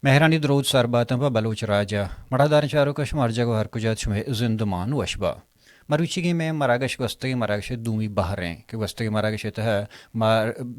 مہرانی دروت سر باتاں پہ بلوچ راج ءَ۔ مڑاداریں چاروکاں، شما ہر جاگہ ءُ ہر کجا ات، شمئے زند مان وش با۔ مروچیگیں مئے مراگش گوستگیں مراگش ءِ دومی بہر ایں کہ گوستگیں مراگش ءِ تہا ما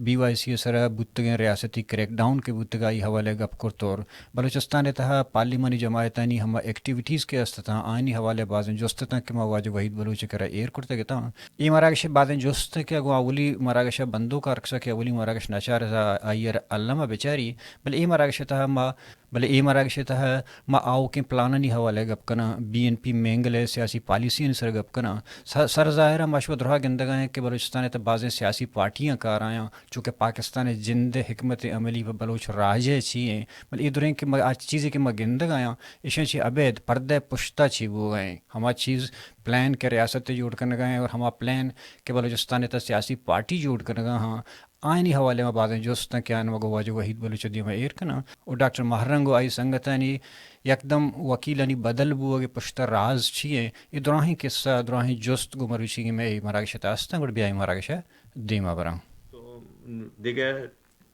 بی وائی سی ءِ سرا بوتگیں ریاستی کریک ڈاؤن کہ بوتگ، آئی حوالہ ءَ گپ کرت اور بلوچستان ءِ تہا پارلیمانی جماعتانی ہما ایکٹیویٹیز کہ است اتاں، آیانی حوالہ ءَ بازیں جست اتاں کہ ما واجہ وحید بلوچ ءِ کرا ایر کرتگ اتاں۔ اے مراگش ءِ بازیں جست کہ اگاں اولی مراگش ءَ بندوک ءَ ارکسا کہ اولی مراگش نہ چارتا، آئی ءَ را الم ءَ بچاری، بلے اے مراگش ءِ تہا ما، بلے اے مراگش ءِ تہا ما آؤکیں پلانانی حوالہ ءَ گپ کناں، بی این پی مینگل ءِ سیاسی پالیسیانی سر ءَ گپ کناں۔ س-، سر ظاہر ءَ ما شما دراہ گندگ ءَ ایں کہ بلوچستان ءِ تہا بازیں سیاسی پارٹیاں کار آیاں، چونکہ پاکستان ءِ جند ءِ حکمت عملی پہ بلوچ راج ءَ چی ایں، بلے اے دریں کہ ما، آ چیزے کہ ما گندگ ءَ آیاں، ایشاں چہ ابید پردہ ءِ پشتا چی بوگ ءَ ایں۔ ہما چیز پلان کہ ریاست ءِ جوڑ کنگ ءَ ایں اور ہما پلان کہ بلوچستان ءِ تہا سیاسی پارٹی جوڑ کنگ ءَ آں، آیانی حوالہ ءَ ما بازیں جست اتاں کہ آیاں ما گوں واجہ وحید بلوچ ءَ دیما ایر کناں۔ اور ڈاکٹر ماہ رنگ ءُ آئی سنگتانی یکدم وکیلانی بدل بوگ ءِ پشتا راز چی ایں؟ اے دراہیں قصہ، دراہیں جست گوں مروچیگیں مئے اے مراگش ءِ تہا است اَنت، گڑا بیا اے مراگش ءَ دیما براں۔ تو دگہ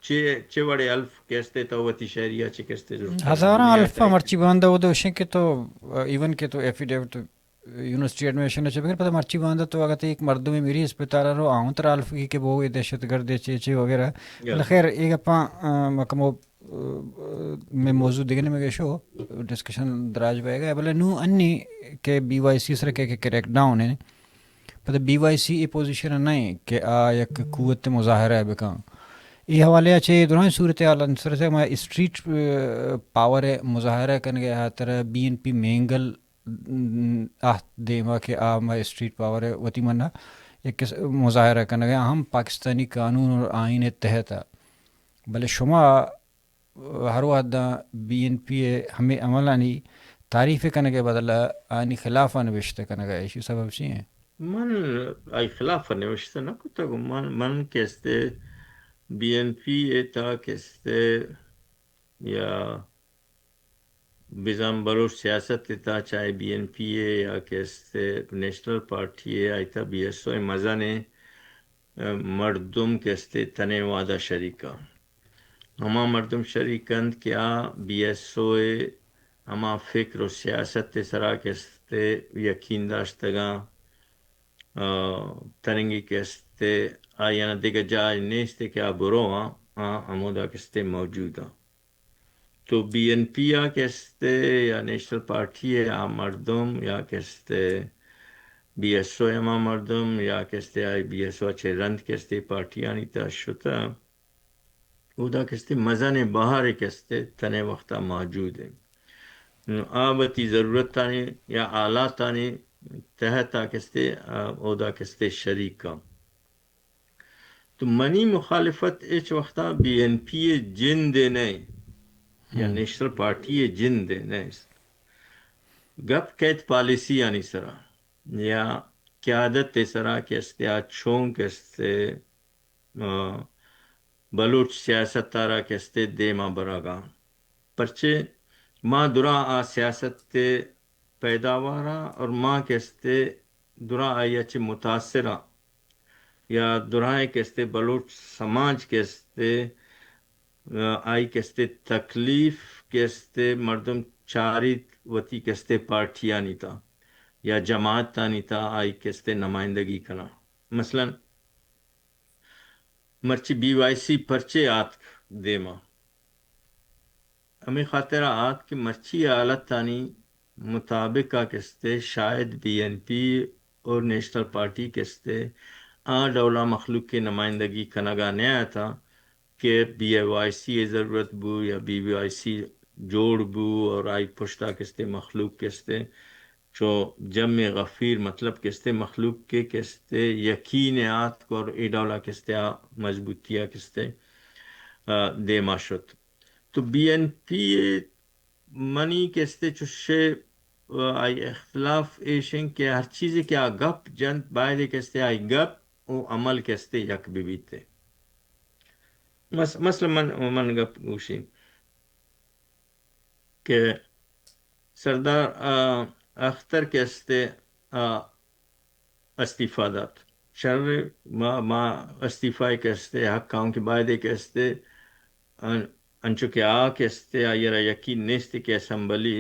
چے، چے وڑیں حلف کہ است ئے تو وتی شاعری ءَ چے کہ است ئے زرت کن ئے؟ ہزاراں حلف ءَ مرچی باندا اود ءَ گوشیں کہ تو، ایون کہ تو ایفیڈیوٹ یونیورسٹی ایڈمیشن ءَ چہ بگر، پدا مرچی باندا تو اگاں تئی یک مردمے میری اسپتال ءَ رو، آ ہوں ترا حلف گی کہ بو اے دہشت گرد ءِ چے چے وغیرہ۔ یا۔ بلے خیر، اے گپاں، آ، ما کمو، آ، مئے موضوع دگہ نیمگ ءَ شو، ڈسکشن دراج بئیگ ءَ، بلے نوں انی کہ بی وائی سی سر کہ، کہ کریک ڈاؤن ایں، پدا B Y C A position ءَ نہ ایں کہ آ یک قوت مظاہرہ بکن۔ اے حوالہ ءَ چہ دراہیں صورتحال سر ءَ ما اسٹریٹ، آ، پاور ءِ مظاہرہ کنگ ءِ ہاترا بی این پی مینگل اہت دیما کہ آ مئے اسٹریٹ پاور ءِ وتی منا یک مظاہرہ کنگ ءَ ہم پاکستانی قانون اور آئین ءِ تحت ءَ۔ بلے شما ہر وہد ءَ بی این پی ءِ ہمے عملانی تعریف ءِ کنگ ءِ بدل ءَ آیانی خلاف ءَ نبشتہ کنگ ءَ، ایشی سبب چی ایں؟ من آئی خلاف ءَ نبشتہ نہ کتگ۔ من، من کہ است ئے بی این پی ءِ تہا کہ است ئے یا بزاں بلوچ سیاست ءِ تہا چاہے بی این پی ءِ یا کہ است ئے نیشنل پارٹی ءِ، آئی تہا بی ایس او ءِ مزنیں، ءَ، مردم کہ است ئے تنے وہد ءَ شریک اَں۔ ہما مردم شریک اَنت کہ آ بی ایس او ءِ ہما فکر ءُ سیاست ءِ سرا کہ است ئے یقین داشتگ اَں، ءَ، تننگی کہ است ئے آیانا دگہ جاہ نیست کہ آ برو اَں، آ ہمودا کہ است ئے موجود اَں۔ تو بی این پی ءَ کہ است ئے یا نیشنل پارٹی ءِ آ مردم یا کہ است ئے بی ایس او ءِ ہما مردم یا کہ است ئے آئی بی ایس او ءَ چہ رند کہ است ئے پارٹیانی تہا شتہ، اودا کہ است ئے مزنیں بہرے کہ است ئے تنے وہد ءَ موجود ایں۔ نوں آ وتی ضرورتانی یا حالاتانی تحت ءَ کہ است ئے، آ، اودا کہ است ئے شریک اَں۔ تو منی مخالفت ہچ وختا بی این پی ءِ جند ءَ نہ ایں یا ہم۔ نیشنل پارٹی ءِ جند ءَ نہ است۔ گپ کئیت پالیسیانی سرا یا قیادت ءِ سرا کہ است ئے آ چون کہ است ئے، آ، بلوچ سیاست ءَ را کہ است ئے دیما برگ ءَ اَں۔ پرچے ما دراہ آ سیاست ءِ پیداوار اَں اور ما کہ است ئے دراہ آئی ءَ چہ متاثر اَں یا دراہیں کہ است ئے بلوچ سماج کہ است ئے، آ، آئی کہ است ئے تکلیف کہ است ئے مردم چاریت وتی کہ است ئے پارٹیانی تہا یا جماعتانی تہا آئی کہ است ئے نمائندگی کناں۔ مثلاً مرچی بی وائی سی پرچے آتک دیما؟ ہمے خاطرا آتک کہ مرچی حالتانی مطابق ءَ کہ است ئے شاید بی این پی اور نیشنل پارٹی کہ است ئے آ ڈولا مخلوق ءِ نمائندگی کنگا نیاتاں کہ بی وائی سی ءِ ضرورت بو یا بی وائی سی جوڑ بو اور آئی پشتا کہ است ئے مخلوق کہ است ئے چو جمع غفیر، مطلب کہ است ئے مخلوق کہ، کہ است ئے یقین آتک اور اے ڈولا کہ است ئے آ مضبوطی ءَ کہ است ئے، آ، دیما شت۔ تو بی این پی ءِ منی کہ است ئے چوشے، آ، آئی اختلاف ایش اِنت کہ ہر چیزے کہ آ گپ جنت، باید اِنت کہ است ئے آئی گپ و عمل کہ است ئے یک بہ بیت۔ مس-، مثلاً من، من گپ گوشیں کہ سردار، آ، اختر کہ است ئے، آ، استعفا دات۔ شر، ما، ما استعفا کہ است ئے حق آں کہ باید اِنت کہ است ئے، آ، انچو کہ آ کہ استے آئی ءَ را یقین نیست کہ اسمبلی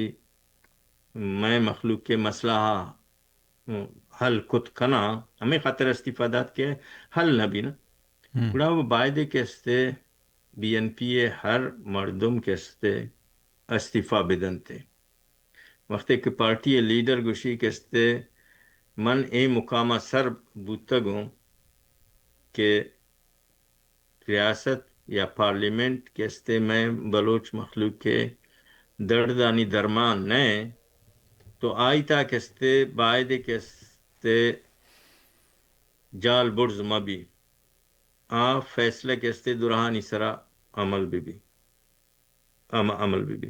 مئے مخلوق ءِ مسئلہ ءَ حل کت کناں، ہمے خاطر استعفیٰ دات کہ حل نہ بی نا۔ ہم۔ گڑا وہ بایدے کہ استے بی این پی ءِ ہر مردم کہ استے استعفیٰ بدنتے۔ وقتے کہ پارٹی ءِ لیڈر گوشی کہ استے من اے مقام ءَ سر بوتگوں کہ ریاست یا پارلیمنٹ کہ استے مئے بلوچ مخلوق ءِ دردانی درمان نہ، تو آئی تہا کہ استے بایدے کہ استے جال برز مہ بی۔ آ فیصلہ کہ استے دراہانی سرا عمل بہ بی، عم-، عمل بہ بی۔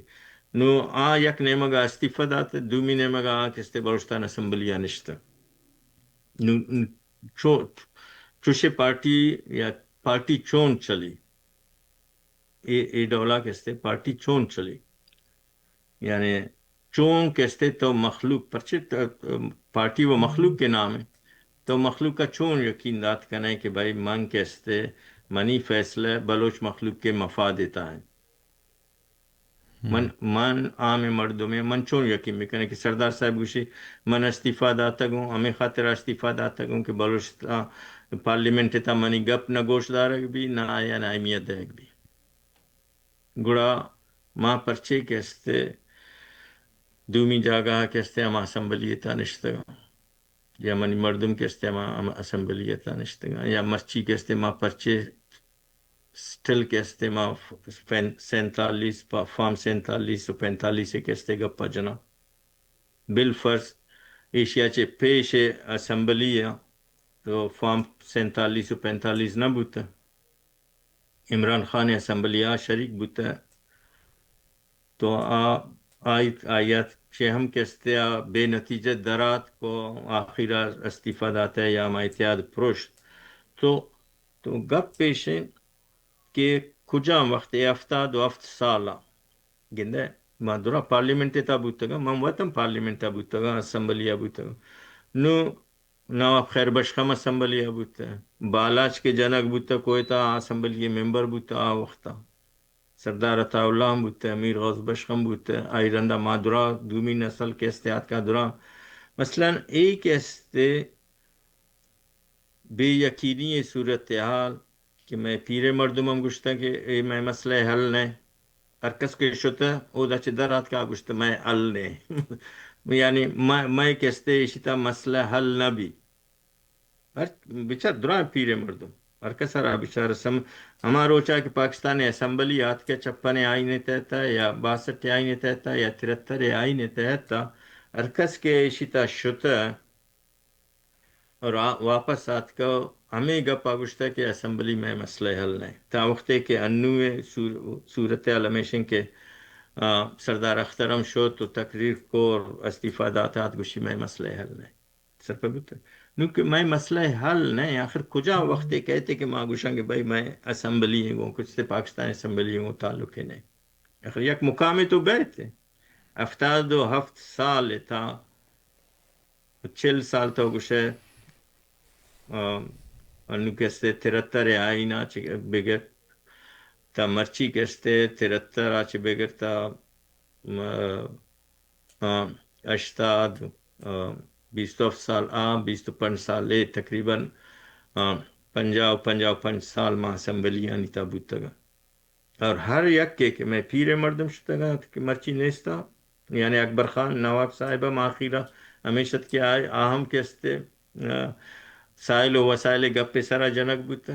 نو آ یک نیمگا استعفیٰ دات، دومی نیمگا آ کہ استے بلوچستان اسمبلی ءَ نشتہ۔ نو، نو چو-، چوشے پارٹی یا پارٹی چون چلی؟ اے، اے ڈولا کہ استے پارٹی چون چلی؟ یعنی چون کہ استے تو مخلوق، پرچے تو، پارٹی و مخلوق کے نام ہے، تو مخلوق کا چون یقین دات کنے کہ بھائی من کہ استے منی فیصلہ بلوچ مخلوق کے مفاد تا ہے؟ من، ہم۔ من عام مردم ہے، من چون یقین بکنے کہ سردار صاحب گوشی من استعفیٰ داتگوں، ہمیں خاطر استعفیٰ داتگوں کہ بلوچستان پارلیمنٹ تا منی گپ نہ گوش دارگ بی، نہ آیا نہ اہمیت دیگ بی۔ گڑا ما پرچے کہ استے دومی جاگہ کہ استے ہما اسمبلی تا نشتگاں، یا منی مردم کہ استے ہما، ہما اسمبلی تا نشتگاں، یا مرچی کہ استے ما پرچے سٹل کہ استے ما فین-، سینتالیس پا-، فارم سینتالیس و پینتالیس کہ استے گپا جناں۔ بالفرض ایشیا چہ پیش اسمبلی ءَ تو فارم سینتالیس و پینتالیس نہ بوتہ۔ عمران خان اسمبلی ءَ شریک بوتہ۔ تو آ، آئی، آئی ءَ چہ ہم کہ استے آ بے نتیجہ درات کو آخر ءَ استعفیٰ داتہ یا ہما اتحاد پروشت۔ تو، تو گپ پیش انت کہ کجام وقت اے ہفتاد و ہفت سال ءَ گندے، ما درا پارلیمنٹ تا بوتگاں، من وتم پارلیمنٹ بوتگاں، اسمبلی بوتگاں۔ نو نواب خیر بخش ہم اسمبلی بوتہ، بالاچ کہ جنگ بوتہ کوئٹہ، اسمبلی ممبر بوتہ آ وقتا۔ سردار عطا اللہ ہم بوتہ، میر غوث بخش ہم بوتہ، آئی رندا ما درا دومی نسل کہ استے آتکا درا۔ مثلاً اے کہ استے بے یقینی صورتحال کہ مئے پیریں مردم ہم گوشتہ کہ اے مئے مسئلہ حل نہ۔ ہر کس کہ شتہ، اودا چہ در آتکہ آ گوشتہ مئے حل نہ۔ یعنی مئے، مئے کہ استے ایشی تا مسئلہ حل نہ بی۔ ہر بچار درائیں پیریں مردم۔ ہر کس را بچار سم-، ہما روچا کہ پاکستان اسمبلی آتکہ چھپن آئین تحت یا باسٹھ آئین تحت یا ترہتر آئین تحت، ہر کس کہ ایشی تا شتہ، اور آ واپس آتکہ، ہمے گپ ءَ گوشتہ کہ اسمبلی مئے مسئلہ حل نہ۔ تا وقتے کہ انو صور-، صورتحال ہمیش انت کہ، آ، سردار اختر ہم شت و تقریر کو اور استعفیٰ دات، آت گوشی مئے مسئلہ حل نہ۔ سرپد بوتہ۔ نوں کہ مئے مسئلہ حل نہ، آخر کجا وقتے کئیت کہ ما گوشاں کہ بھئی مئے اسمبلی گوں، کچھ تے پاکستان اسمبلی گوں تعلق نہ۔ آخر یک مقامے تو بیت۔ ہفتاد و ہفت سال تا چل سال تو گوشے، آ، انو کہ استے ترہتر آئینا چہ بگر تا مرچی کہ استے ترہتر آ چہ بگر تا، آ، آ، ہشتاد، آ، بیست و ہفت سال آ، بیست و پنچ سال اے، تقریباً، آ، پنجاہ و پنجاہ و پنچ سال ما اسمبلی آنی تا بوتگاں۔ اور ہر یکے کہ مئے پیریں مردم شتگ انت کہ مرچی نیست انت، یعنی اکبر خان نواب صاحب ہم آخیرا ہمیش ات کہ آ، آ ہم کہ استے، آ، سائل و وسائل گپ سرا جنگ بوتہ،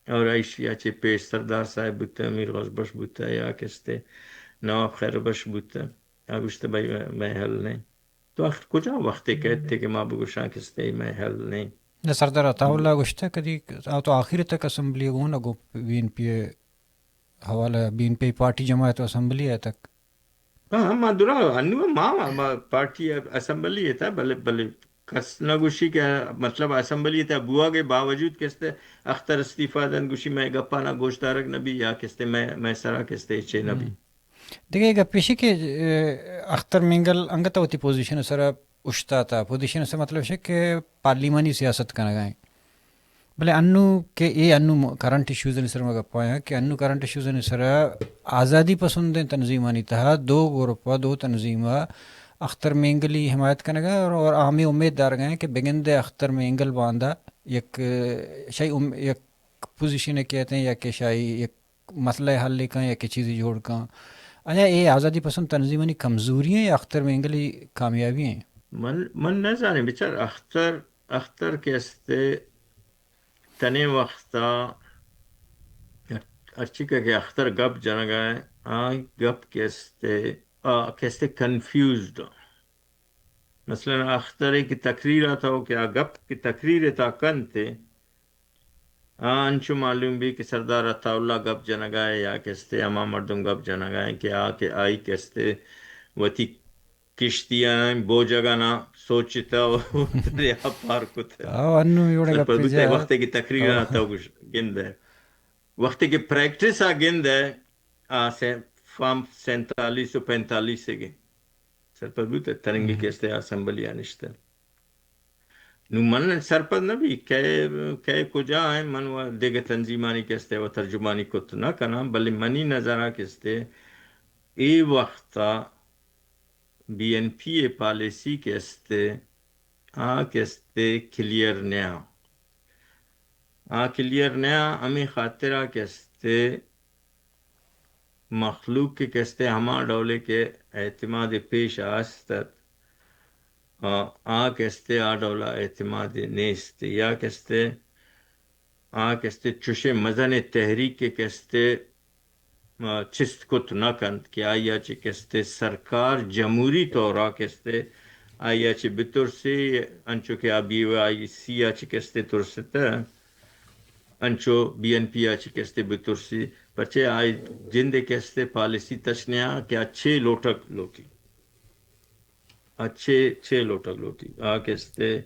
اور ایشی ءَ چہ پیش سردار صاحب بوتہ، میر غوث بخش بوتہ، یا کہ استے نواب خیر بخش بوتہ، آ گوشتہ بھئی مئے حل نہ۔ تو آخر کجا وقتے کئیت کہ ما بگوشاں کہ استے مئے حل نہ؟ نہ، سردار عطا اللہ گوشتہ کدی، آ تو آخر تک اسمبلی گوں نہ گوں بی این پی حوالہ، بی این پی پارٹی جماعت و اسمبلی ءَ تک۔ ہاں، ہاں، ما درا انو ما، ما پارٹی اسمبلی ءَ تھا، بلے، بلے کس نہ گوشی کہ مطلب اسمبلی ءَ تھا بوگ ءِ باوجود کہ استے اختر استعفیٰ دن گوشی مئے گپانا گوشدارگ نہ بی یا کہ استے مئے، مئے سرا کہ استے چے نہ بی۔ ہم۔ دگہ گپ ایشی کہ، اے، اختر مینگل انگت وتی پوزیشن سرا اوشتاتا، پوزیشن سے مطلب ہے کہ پارلیمانی سیاست کنگا ہیں۔ بلے انو کہ اے انو م-، کرنٹ ایشوز نے سر ما گپا ہیں کہ انو کرنٹ ایشوز نے سر آزادی پسندیں تنظیمانی تہا دو گروپ ءَ، دو تنظیم ءَ اختر مینگلی حمایت کنگ ءَ اور، اور آ ہمے امید دارگ ءَ کہ بگندے اختر مینگل باندا یک، شاہی ام-، یک پوزیشن ءَ کیت یا کہ شاہی یک مسئلہ حل کن یا کہ چیزی جوڑ کن۔ آیا اے آزادی پسند تنظیمانی کمزوری ہیں یا اختر مینگلی کامیابی ہیں؟ من، من نہ زانیں، بچار اختر، اختر کہ استے تنے وقتا ہرچی کہ اختر گپ جنگا ہے، آ گپ کہ استے، آ کہ استے کنفیوزڈ۔ مثلاً اخترے کہ تقریر آتا ہو کہ آ گپ کہ تقریر تا کنتے، آ انچو معلوم بی کہ سردار عطا اللہ گپ جنگا ہے یا کہ استے ہما مردم گپ جنگا ہے کہ آ کہ آئی کہ استے وتی کشتیاں بوجگانا سوچتا و دریا پار کتا۔ آ، انو اے وڑا سرپد گپ بوتا ہے جا۔ وقتے کہ تقریر آ۔ آتا گوش گند ہے، وقتے کہ پریکٹس آ گند ہے، آ سے فارم سینتالیس و پینتالیس گے سرپد بوتا ہے، ترنگی کہ استے اسمبلی آ نشتا۔ نو من سرپد نہ بی کہ، کہ کجا ہیں، من و دگہ تنظیمانی کہ استے و ترجمانی کت نہ کناں، بلے منی نظرہ کہ استے اے وقتا بی این پی ءِ پالیسی کہ استے، آ کہ استے کلیئر نیاں۔ آ کلیئر نیاں، ہمے خاطرا کہ استے مخلوق کہ استے ہما ڈولے کہ اعتماد پیش آست ات، آ، آ کہ استے آ ڈولا اعتماد نیست، یا کہ استے آ کہ استے چوشیں مزنیں تحریک کہ استے، آ، چست کت نہ کنت کہ آئی ءَ چہ کہ استے سرکار جمہوری طور ءَ کہ استے آئی ءَ چہ بترسی، انچو کہ آ بی وائی سی ءَ چہ کہ استے ترستہ، انچو بی این پی ءَ چہ کہ استے بترسی، پرچے آئی جند کہ استے پالیسی تچ نیاں کہ آ چے لوٹگ لوٹی۔ آ چے، چے لوٹگ لوٹی؟ آ کہ استے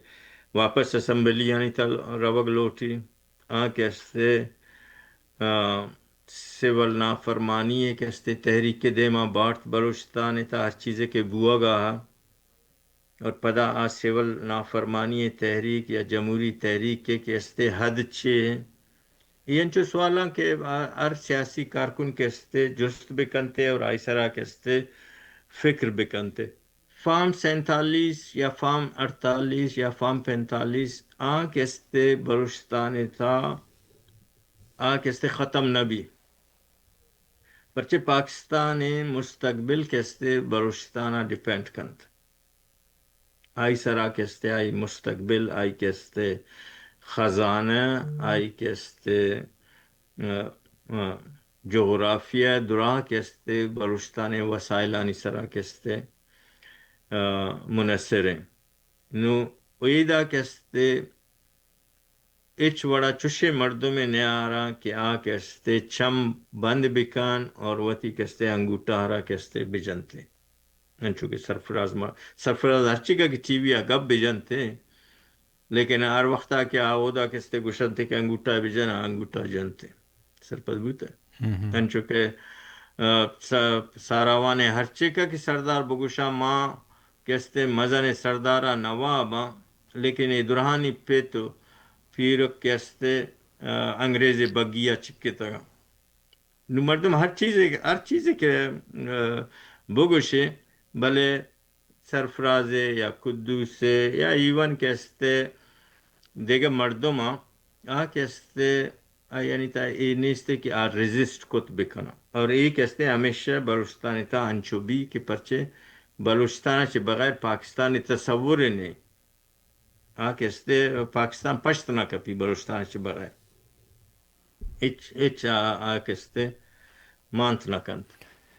واپس اسمبلیانی تل روگ لوٹی۔ آ کہ استے، آ، سول نافرمانی ءِ کہ استے تحریک ءِ دیما بارت بلوچستان ءِ تہا ہر چیزے کہ بوگا اور پدا آ سول نافرمانی ءِ تحریک یا جمہوری تحریک ءِ کہ استے حد چے؟ اے انچو سوالاں کہ ہر سیاسی کارکن کہ استے جست بکنتے اور آئی سرا کہ استے فکر بکنتے۔ فارم سینتالیس یا فارم اڑتالیس یا فارم پینتالیس آ کہ استے بلوچستان ءِ تہا آ کہ استے ختم نہ بی۔ پرچے پاکستان ءِ مستقبل کہ استے بلوچستان ءَ ڈیپینڈ کنت۔ آئی سرا کہ استے آئی مستقبل، آئی کہ استے خزانہ، آئی کہ استے، آ، آ، جغرافیہ، دراہ کہ استے بلوچستان ءِ وسائلانی سرا کہ استے، آ، منحصر ہیں۔ نو ایدا کہ استے ہچ وڑا چوشیں مردمے نیاراں کہ آ کہ استے چم بند بکن اور وتی کہ استے انگوٹا را کہ استے بجنتے۔ انچو کہ سرفراز ما، سرفراز ہرچیگا کہ ٹی وی آ گپ بجنتے، لیکن ہر وقتا کہ آ اودا کہ استے گوشنتے کہ انگوٹا بجن، آ انگوٹا جنتے۔ سرپد بوتے۔ ہم ہم۔ انچو کہ، آ، س-، ساراوان ءِ ہرچیگا کہ سردار بگوشاں ما کہ استے مزن سردار ءِ نواب آں، لیکن اے درہانی پت و پیرک کہ استے، آ، انگریز بگی ءَ چکتگاں۔ نو مردم ہر چیزے، ہر چیزے کہ، آ، بگوشے، بلے سرفرازے یا قدوسے یا ایون کہ استے دگہ مردماں، آ کہ استے، آ یعنی تا اے نیستے کہ آ ریزسٹ کت بکناں۔ اور اے کہ استے ہمیشہ بلوچستان تا انچو بی کہ پرچے بلوچستان چہ بغیر پاکستان تصور نے۔ آ کہ استے پاکستان پشت نہ کپی بلوچستان چہ بغیر۔ ہچ، ہچ آ، آ کہ استے مانت نہ کنت۔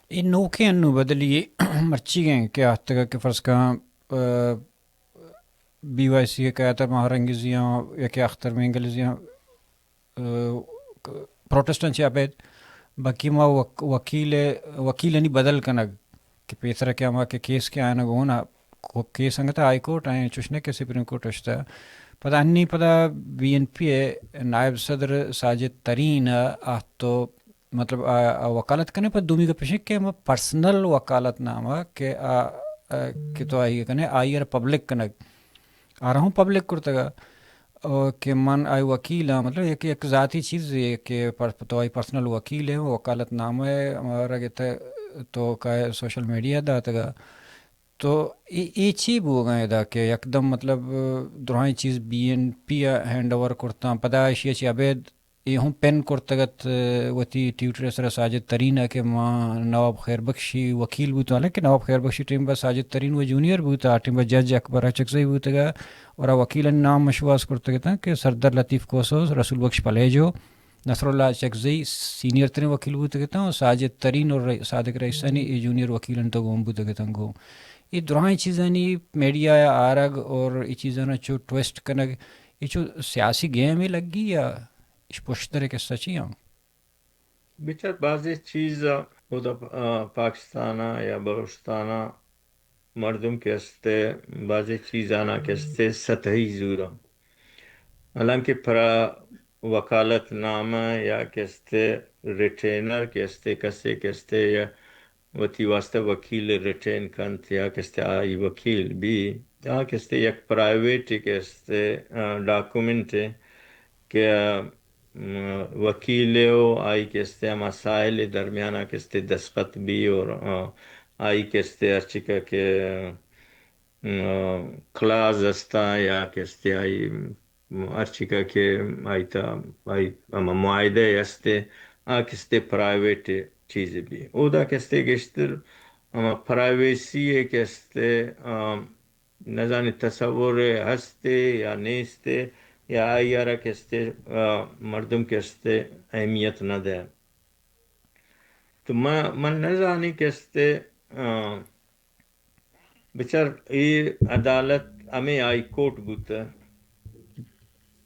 اے نوکیں انو بدلی مرچی ہیں کہ آتگا کہ فرض کن، آ، بی وائی سی ءِ قیادت ءَ ماہ رنگیزیاں یا کہ اختر مینگلیزیاں، آ، پروٹسٹاں چہ ابید باقی ما وک-، وکیل، وکیلانی بدل کنگ کہ پیسرا کہ ہما کہ کیس کہ آیانا گون آ، کو-، کیس انگت ہائی کورٹ آئیں، چوش نہ کہ سپریم کورٹ اشتا۔ پدا انی پدا بی این پی ءِ نائب صدر ساجد ترین آ تو مطلب، آ، آ وکالت کنے، پہ دومی گپ اش کہ ہما پرسنل وکالت نامہ کہ آ، آ، کہ تو آئی کنے، آئی ءَ را پبلک کنگ، آ را ہم پبلک کرتگ۔ او کہ من آئی وکیل ہاں، مطلب یک، یک ذاتی چیز ہے کہ پر-، تو آئی پرسنل وکیل ہے، وکالت نامہ ہے، ہمارا کہ تے-، تو کا سوشل میڈیا داتگا۔ تو ای، ای چی بوگا ادا کہ یکدم مطلب درائیں چیز بی این پی ء ہینڈ اوور کرتاں، پدا ایشی ء چہ ابید اے ہم پن کرتگ ات، وتی ٹویٹر ء سرا ساجد ترین ء کہ ما نواب خیر بخشی وکیل بوتاں، حالانکہ نواب خیر بخشی ٹیم پہ ساجد ترین و جونیئر بوتا، آ ٹیم پہ جج اکبر اچکزئی بوتگا اور آ وکیلانی نام مشواس کرتگ اتاں کہ سردار لطیف کھوسو، رسول بخش پلیجو، نصر اللہ اچکزئی سینئر ترین وکیل بوتگ اتاں اور ساجد ترین اور رئی-، صادق رئیسانی اے جونیئر وکیل انت گوں بوتگ اتاں گوں۔ اے درائیں چیزانی میڈیا ء آرگ اور اے چیزانا چو ٹویسٹ کنگ، اے چو سیاسی گیمے لگی یا اش پشتر ء قصہ چی آں؟ بچار بازیں چیز ء اودا، آ، پاکستان ء یا بلوچستان ء مردم کہ است ء بازیں چیزانا کہ است ء سطحی زوراں۔ حالانکہ پرا وکالت نامہ یا کہ است ء ریٹینر کہ است ء کسے کہ است ء یا وتی واسطہ وکیل ریٹین کنت یا کہ است ء آئی وکیل بی، آ کہ است ء یک پرائیویٹ کہ است ء، آ، ڈاکومنٹ کہ، م، وکیل ء و آئی کہ است ء ہما ساحل ء درمیان ء کہ است ء دستخط بی اور، آ، آئی کہ است ء ہرچکہ کہ، م، کلاز است ء یا کہ است ء آئی، م، ہرچکہ کہ آئی تا، آئی ہما معاہدہ است ء آ کہ است ء پرائیویٹ چیز بی۔ اودا کہ است ء گیشتر ہما پرائیویسی ء کہ است ء، آ، نزانی تصور ہستے یا نیستے یا آئی ء را کستے، آ، مردم کستے اہمیت نہ دے۔ تو من، من نزانی کستے، آ، بچار اے عدالت ہمیں ہائی کورٹ بوت۔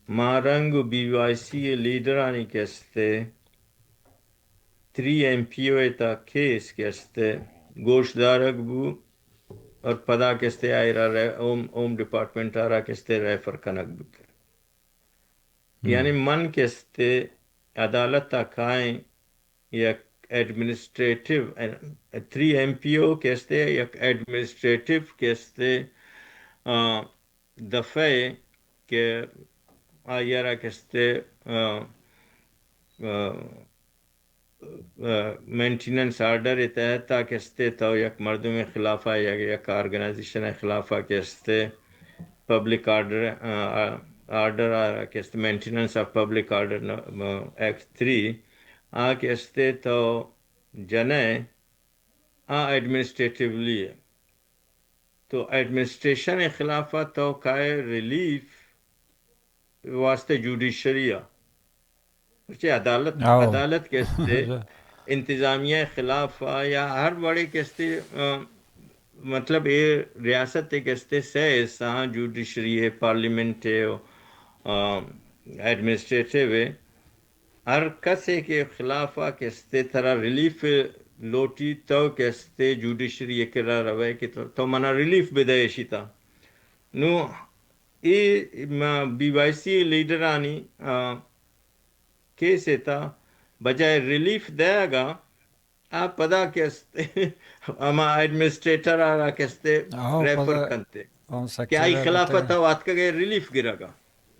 ماہرنگ و بی وائی سی لیڈرانی کستے تری ایم پی او ء تا کیس کہ است ء گوش دارگ بو اور پدا کہ است ء آئرا رے-، ہوم، ہوم ڈپارٹمنٹ آرا کہ است ء ریفر کنگ بوت۔ ہم۔ یعنی من کہ است ء عدالت ء کائیں یک ایڈمنسٹریٹو، تری ایم پی او کہ است ء یک ایڈمنسٹریٹو کہ است ء، آ، دفعہ کہ آئی ء را کہ است ء، آ، آ، آ، مینٹیننس آرڈر ء تحت ء کہ است ء تو یک مردم ء خلاف ء یا یک آرگنائزیشن ء خلاف ء کہ است ء پبلک آرڈر، آ، آرڈر ء کہ است maintenance of public order act three آ کہ است ء تو جنئے آ ایڈمنسٹریٹولی ء۔ تو ایڈمنسٹریشن ء خلاف ء تو کائے ریلیف واسطے جوڈیشری ء۔ پرچے عدالت، آؤ۔ عدالت کہ استے انتظامیہ خلاف ء یا ہر وڑے کہ استے، آ، مطلب اے ریاست کہ استے سہ حصہ آں، جوڈیشری ء، پارلیمنٹ ء، آ، ایڈمنسٹریٹو ء۔ ہر کسے کہ خلاف ء کہ استے ترا ریلیف لوٹی، تو کہ استے جوڈیشری ء کرا روئے کہ تو، تو منا ریلیف بدے اشی تا۔ نو اے ما بی وائی سی لیڈرانی، آ، کیس ء تا بجائے ریلیف دیگ ء آ پدا کہ است ہما ایڈمنسٹریٹر ء را کہ است آہو، ریفر پدا کنت آن کہ آئی سیکرٹری خلاف ء تو آتکگ ئے ریلیف گرگ ء۔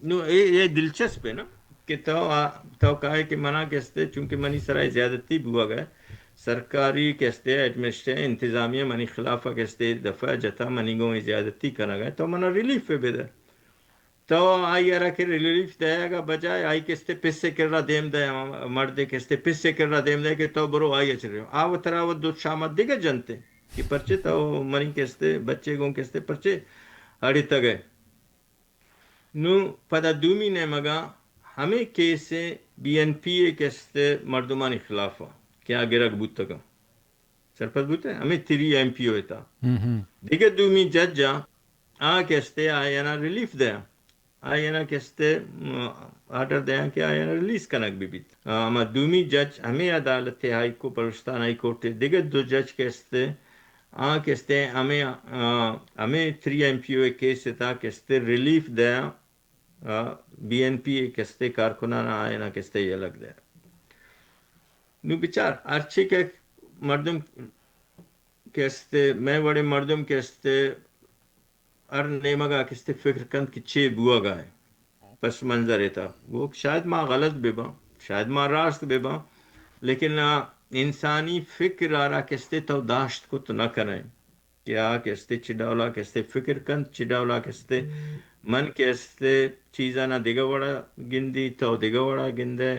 نو اے، اے دلچسپ ہے نا کہ تو آ، تو کائے کہ منا کہ است، چونکہ منی سرا زیادتی بوگ ء، سرکاری کہ است ایڈمنسٹریشن انتظامیہ منی خلاف ء کہ است دفعہ جتا، منی گوں زیادتی کنگ ء، تو منا ریلیف ء بدے۔ تو آئی ء را کہ ریلیف دئیگ ء بجائے آئی کستے پسے کرا دیم دئے، ہما مردے کستے پسے کرا دیم دئے کہ تو برو آئی ء چہ ریو۔ آ و ترا و دو شام ء دگہ جنتے کہ پرچے تو منی کستے بچے گوں کستے پرچے اڑتگ ئے۔ نوں پدا دومی نیمگ ء ہمے کیس ء بی این پی ء کستے مردمانی خلاف ء کہ آ گرگ بوتگ ء۔ سرپد بوتئے؟ ہمے تری ایم پی او ء تھا۔ ہم ہم۔ دگہ دومی جج ء آ کہ استے آیانا ریلیف دیا۔ آیانا کہ استے، م، آرڈر دیا کہ آیانا ریلیز کنگ بہ بیت۔ آ، ہما دومی جج ہمے عدالت ء ہائی کو-، بلوچستان ہائی کورٹ ء دگہ دو جج کہ استے، آ کہ استے ہمے، آ، ہمے تری ایم پی او ء کیس ء تھا کہ استے ریلیف دیا۔ آ، بی این پی ء کستے کارکنان آیانا کستے یلگ دے۔ نو بچار، ہرچی کہ مردم کستے، مئے وڑے مردم کستے، ہر نیمگا کستے فکر کنت کہ چے بوگا ہے۔ پس منظر ءِ تہا۔ گوک شاید ما غلط بہ باں، شاید ما راست بہ باں، لیکن آ انسانی فکر ءَ را کستے تو داشت کت نہ کنئے کہ آ کستے چی ڈولا کستے فکر کنت، چی ڈولا کستے من کستے چیزانا دگہ وڑا گندی، تو دگہ وڑا گندئے،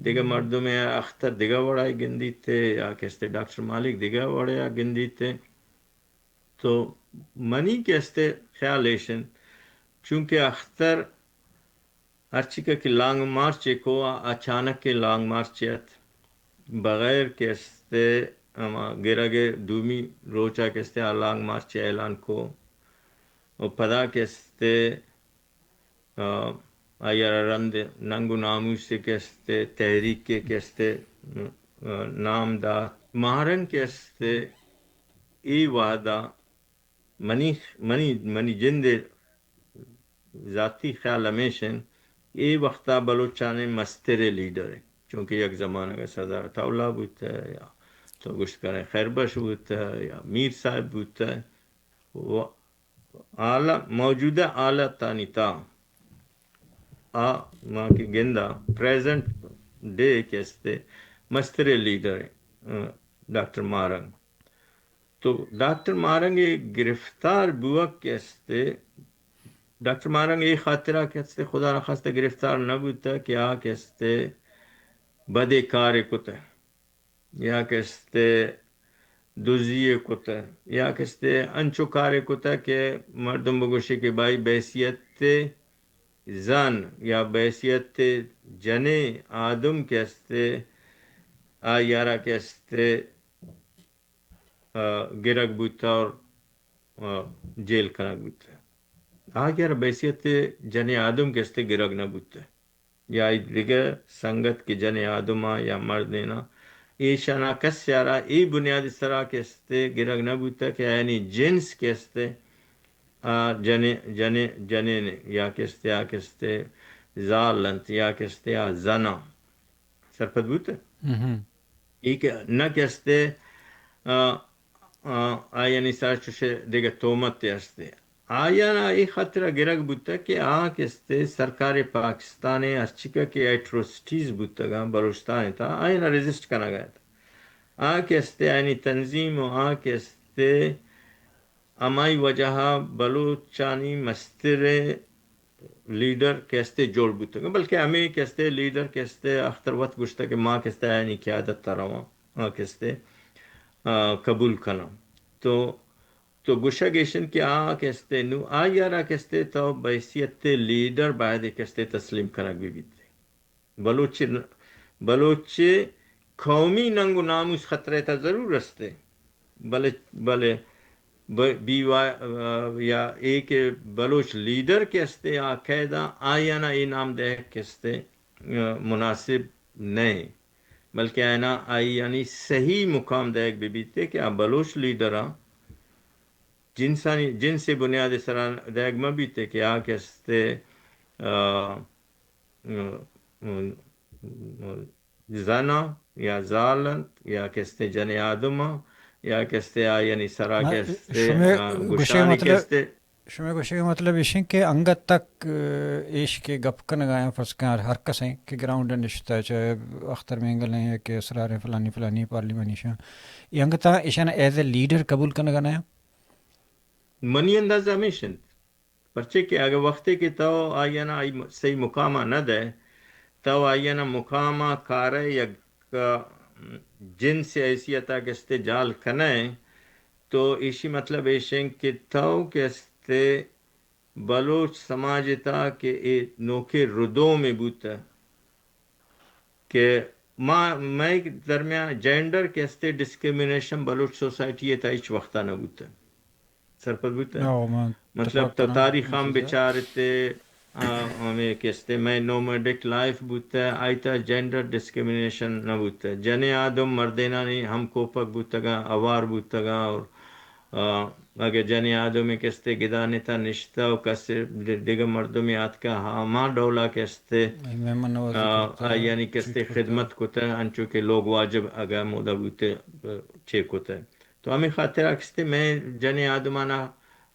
دگہ مردمے اختر دگہ وڑا گندیتے، یا کستے ڈاکٹر مالک دگہ وڑا گندیتے۔ تو منی کستے خیال ایش انت، چونکہ اختر ہرچی کہ لانگ مارچ ءَ کو، آ اچانک ءَ لانگ مارچ ءَ ات، بغیر کستے ہما گرگ ءِ دومی روچ ءَ کستے آ لانگ مارچ ءِ اعلان کو و پدا کستے، آ، آئی ءَ را رند ننگ و ناموس ءِ کستے، تحریک ءِ کستے، آ، نام دات۔ ماہرنگ کستے اے وہدا منی، منی، منی جند ءِ ذاتی خیال ہمیش انت، اے وختا بلوچانی مستریں لیڈر انت، چونکہ یک زمانگ ءَ سردار عطاء اللہ بوتہ، یا تو گوشت کنئے خیر بخش بوتہ، یا میر صاحب بوتہ، و حالا، موجودہ حالتانی تہا آ ما کہ گنداں، پریزنٹ ڈے کستے مستریں لیڈر انت، ڈاکٹر ماہرنگ۔ تو ڈاکٹر ماہرنگ ءِ گرفتار بوگ کستے، ڈاکٹر ماہرنگ اے خاطرا کستے خدا نخواستہ گرفتار نہ بوتہ کہ آ کستے بدے کارے کتہ، یا کستے دزی کتہ، یا کستے انچو کارے کتہ کہ مردم بگوشی کہ بھائی بحیثیت زن یا بحیثیت جنیں آدم کستے آئی ءَ را کستے آ، گرگ بوتہ اور، آ، جیل کنگ بوتہ۔ آئی ءَ را بحیثیت جنیں آدم کستے گرگ نہ بوتہ۔ یا ای دگہ سنگت کہ جنیں آدم ءَ یا مردین ءَ، ایشانا کسے ءَ را اے بنیاد سرا کستے گرگ نہ بوتہ کہ آیانی جنس کستے آ جنیں، جنیں، جنین یا کستے آ کستے زال انت یا کستے آ زناں۔ سرپد بوتہ؟ اے کہ نہ کستے، آ، آ، آیانی سرا چوشے دگہ تومتے ہستے۔ آیانا اے خاطرا گرگ بوتہ کہ آ کستے سرکار پاکستان ءِ ہرچیکہ کہ ایٹروسٹیز بوتگاں بلوچستان ءِ تہا، آیانا ریزسٹ کنگا ات۔ آ کستے آیانی تنظیم و آ کستے ہمائی وجہا بلوچانی مستریں لیڈر کستے جوڑ بوتگ، بلکہ ہمے کستے لیڈر کستے اختر وت گوشتگ کہ ما کستے آیانی قیادت ءَ رواں، آ کستے، آ، قبول کناں۔ تو، تو گوشگ ایش انت کہ آ کستے نوں آئی ءَ را کستے تو بحیثیت لیڈر باید کستے تسلیم کنگ بہ بیت۔ بلوچ، بلوچ قومی ننگ و ناموس خطرہ ءِ تہا ضرور استے، بلے، بلے ب-، بی وائی، آ، یا اے کہ بلوچ لیڈر کہ استے آ قیدا آیانا اے نام دئیگ کہ استے، آ، مناسب نہ، بلکہ آیانا آیانی صحیح مقام دئیگ بہ بیتے کہ آ بلوچ لیڈراں جنسانی، جنس بنیاد سرا دئیگ مہ بیتے کہ آ کہ استے، آ، زناں یا زال انت یا کستے جنیں آدماں یا کستے آیانی سرا ما کستے، شمے آ، گوشے گشانی مطلب، کستے۔ شمے گوشے مطلب ایش انت کہ انگت تک، آ، ایش کہ گپ کنگا ہیں، فرض کن ہر کس ہیں کہ گراؤنڈ نشتہ، چاہے اختر مینگل ہیں یا کہ اسرار ہیں، فلانی فلانی پارلیمانی شاں، یہ انگت ایشان ایز اے لیڈر قبول کنگا نہ ہیں؟ منی انداز ہمیش انت۔ پرچے کہ اگہ وختے کہ تو آئی ءَ نا آئی م-، صحیح مقام ءَ نہ دئے، تو آئی ءَ نا مقام ءَ کارئے یک، آ، جنس حیثیت ءَ گستے جال کنئے، تو ایشی مطلب ایش انت کہ تو گستے بلوچ سماج ءِ تہا کہ اے نوکیں ردومے بوتہ، کہ ما، مئے درمیان جینڈر کہ استے ڈسکریمنیشن بلوچ سوسائٹی ءِ تہا ہچ وختا نہ بوتہ۔ سرپد بوتہ؟ مطلب تو تاریخ ہم بچارتے، آ، ہمے کہ استے مئے نومیڈک لائف بوتہ، آئی تہا جینڈر ڈسکریمنیشن نہ بوتہ۔ جنیں آدم مردینانی ہم کوپگ بوتگاں، اوار بوتگاں اور آ، اگہ جنیں آدمے کہ استے گدانے تہا نشتہ و کسے د-، دگہ مردمے آتکہ ہما ڈولا کہ استے، آ، آیانی کہ استے خدمت کتہ، انچو کہ لوگ واجب اگہ مودا بوتے، آ، چے کتہ۔ تو ہمے خاطرا کہ استے مئے جنیں آدمانا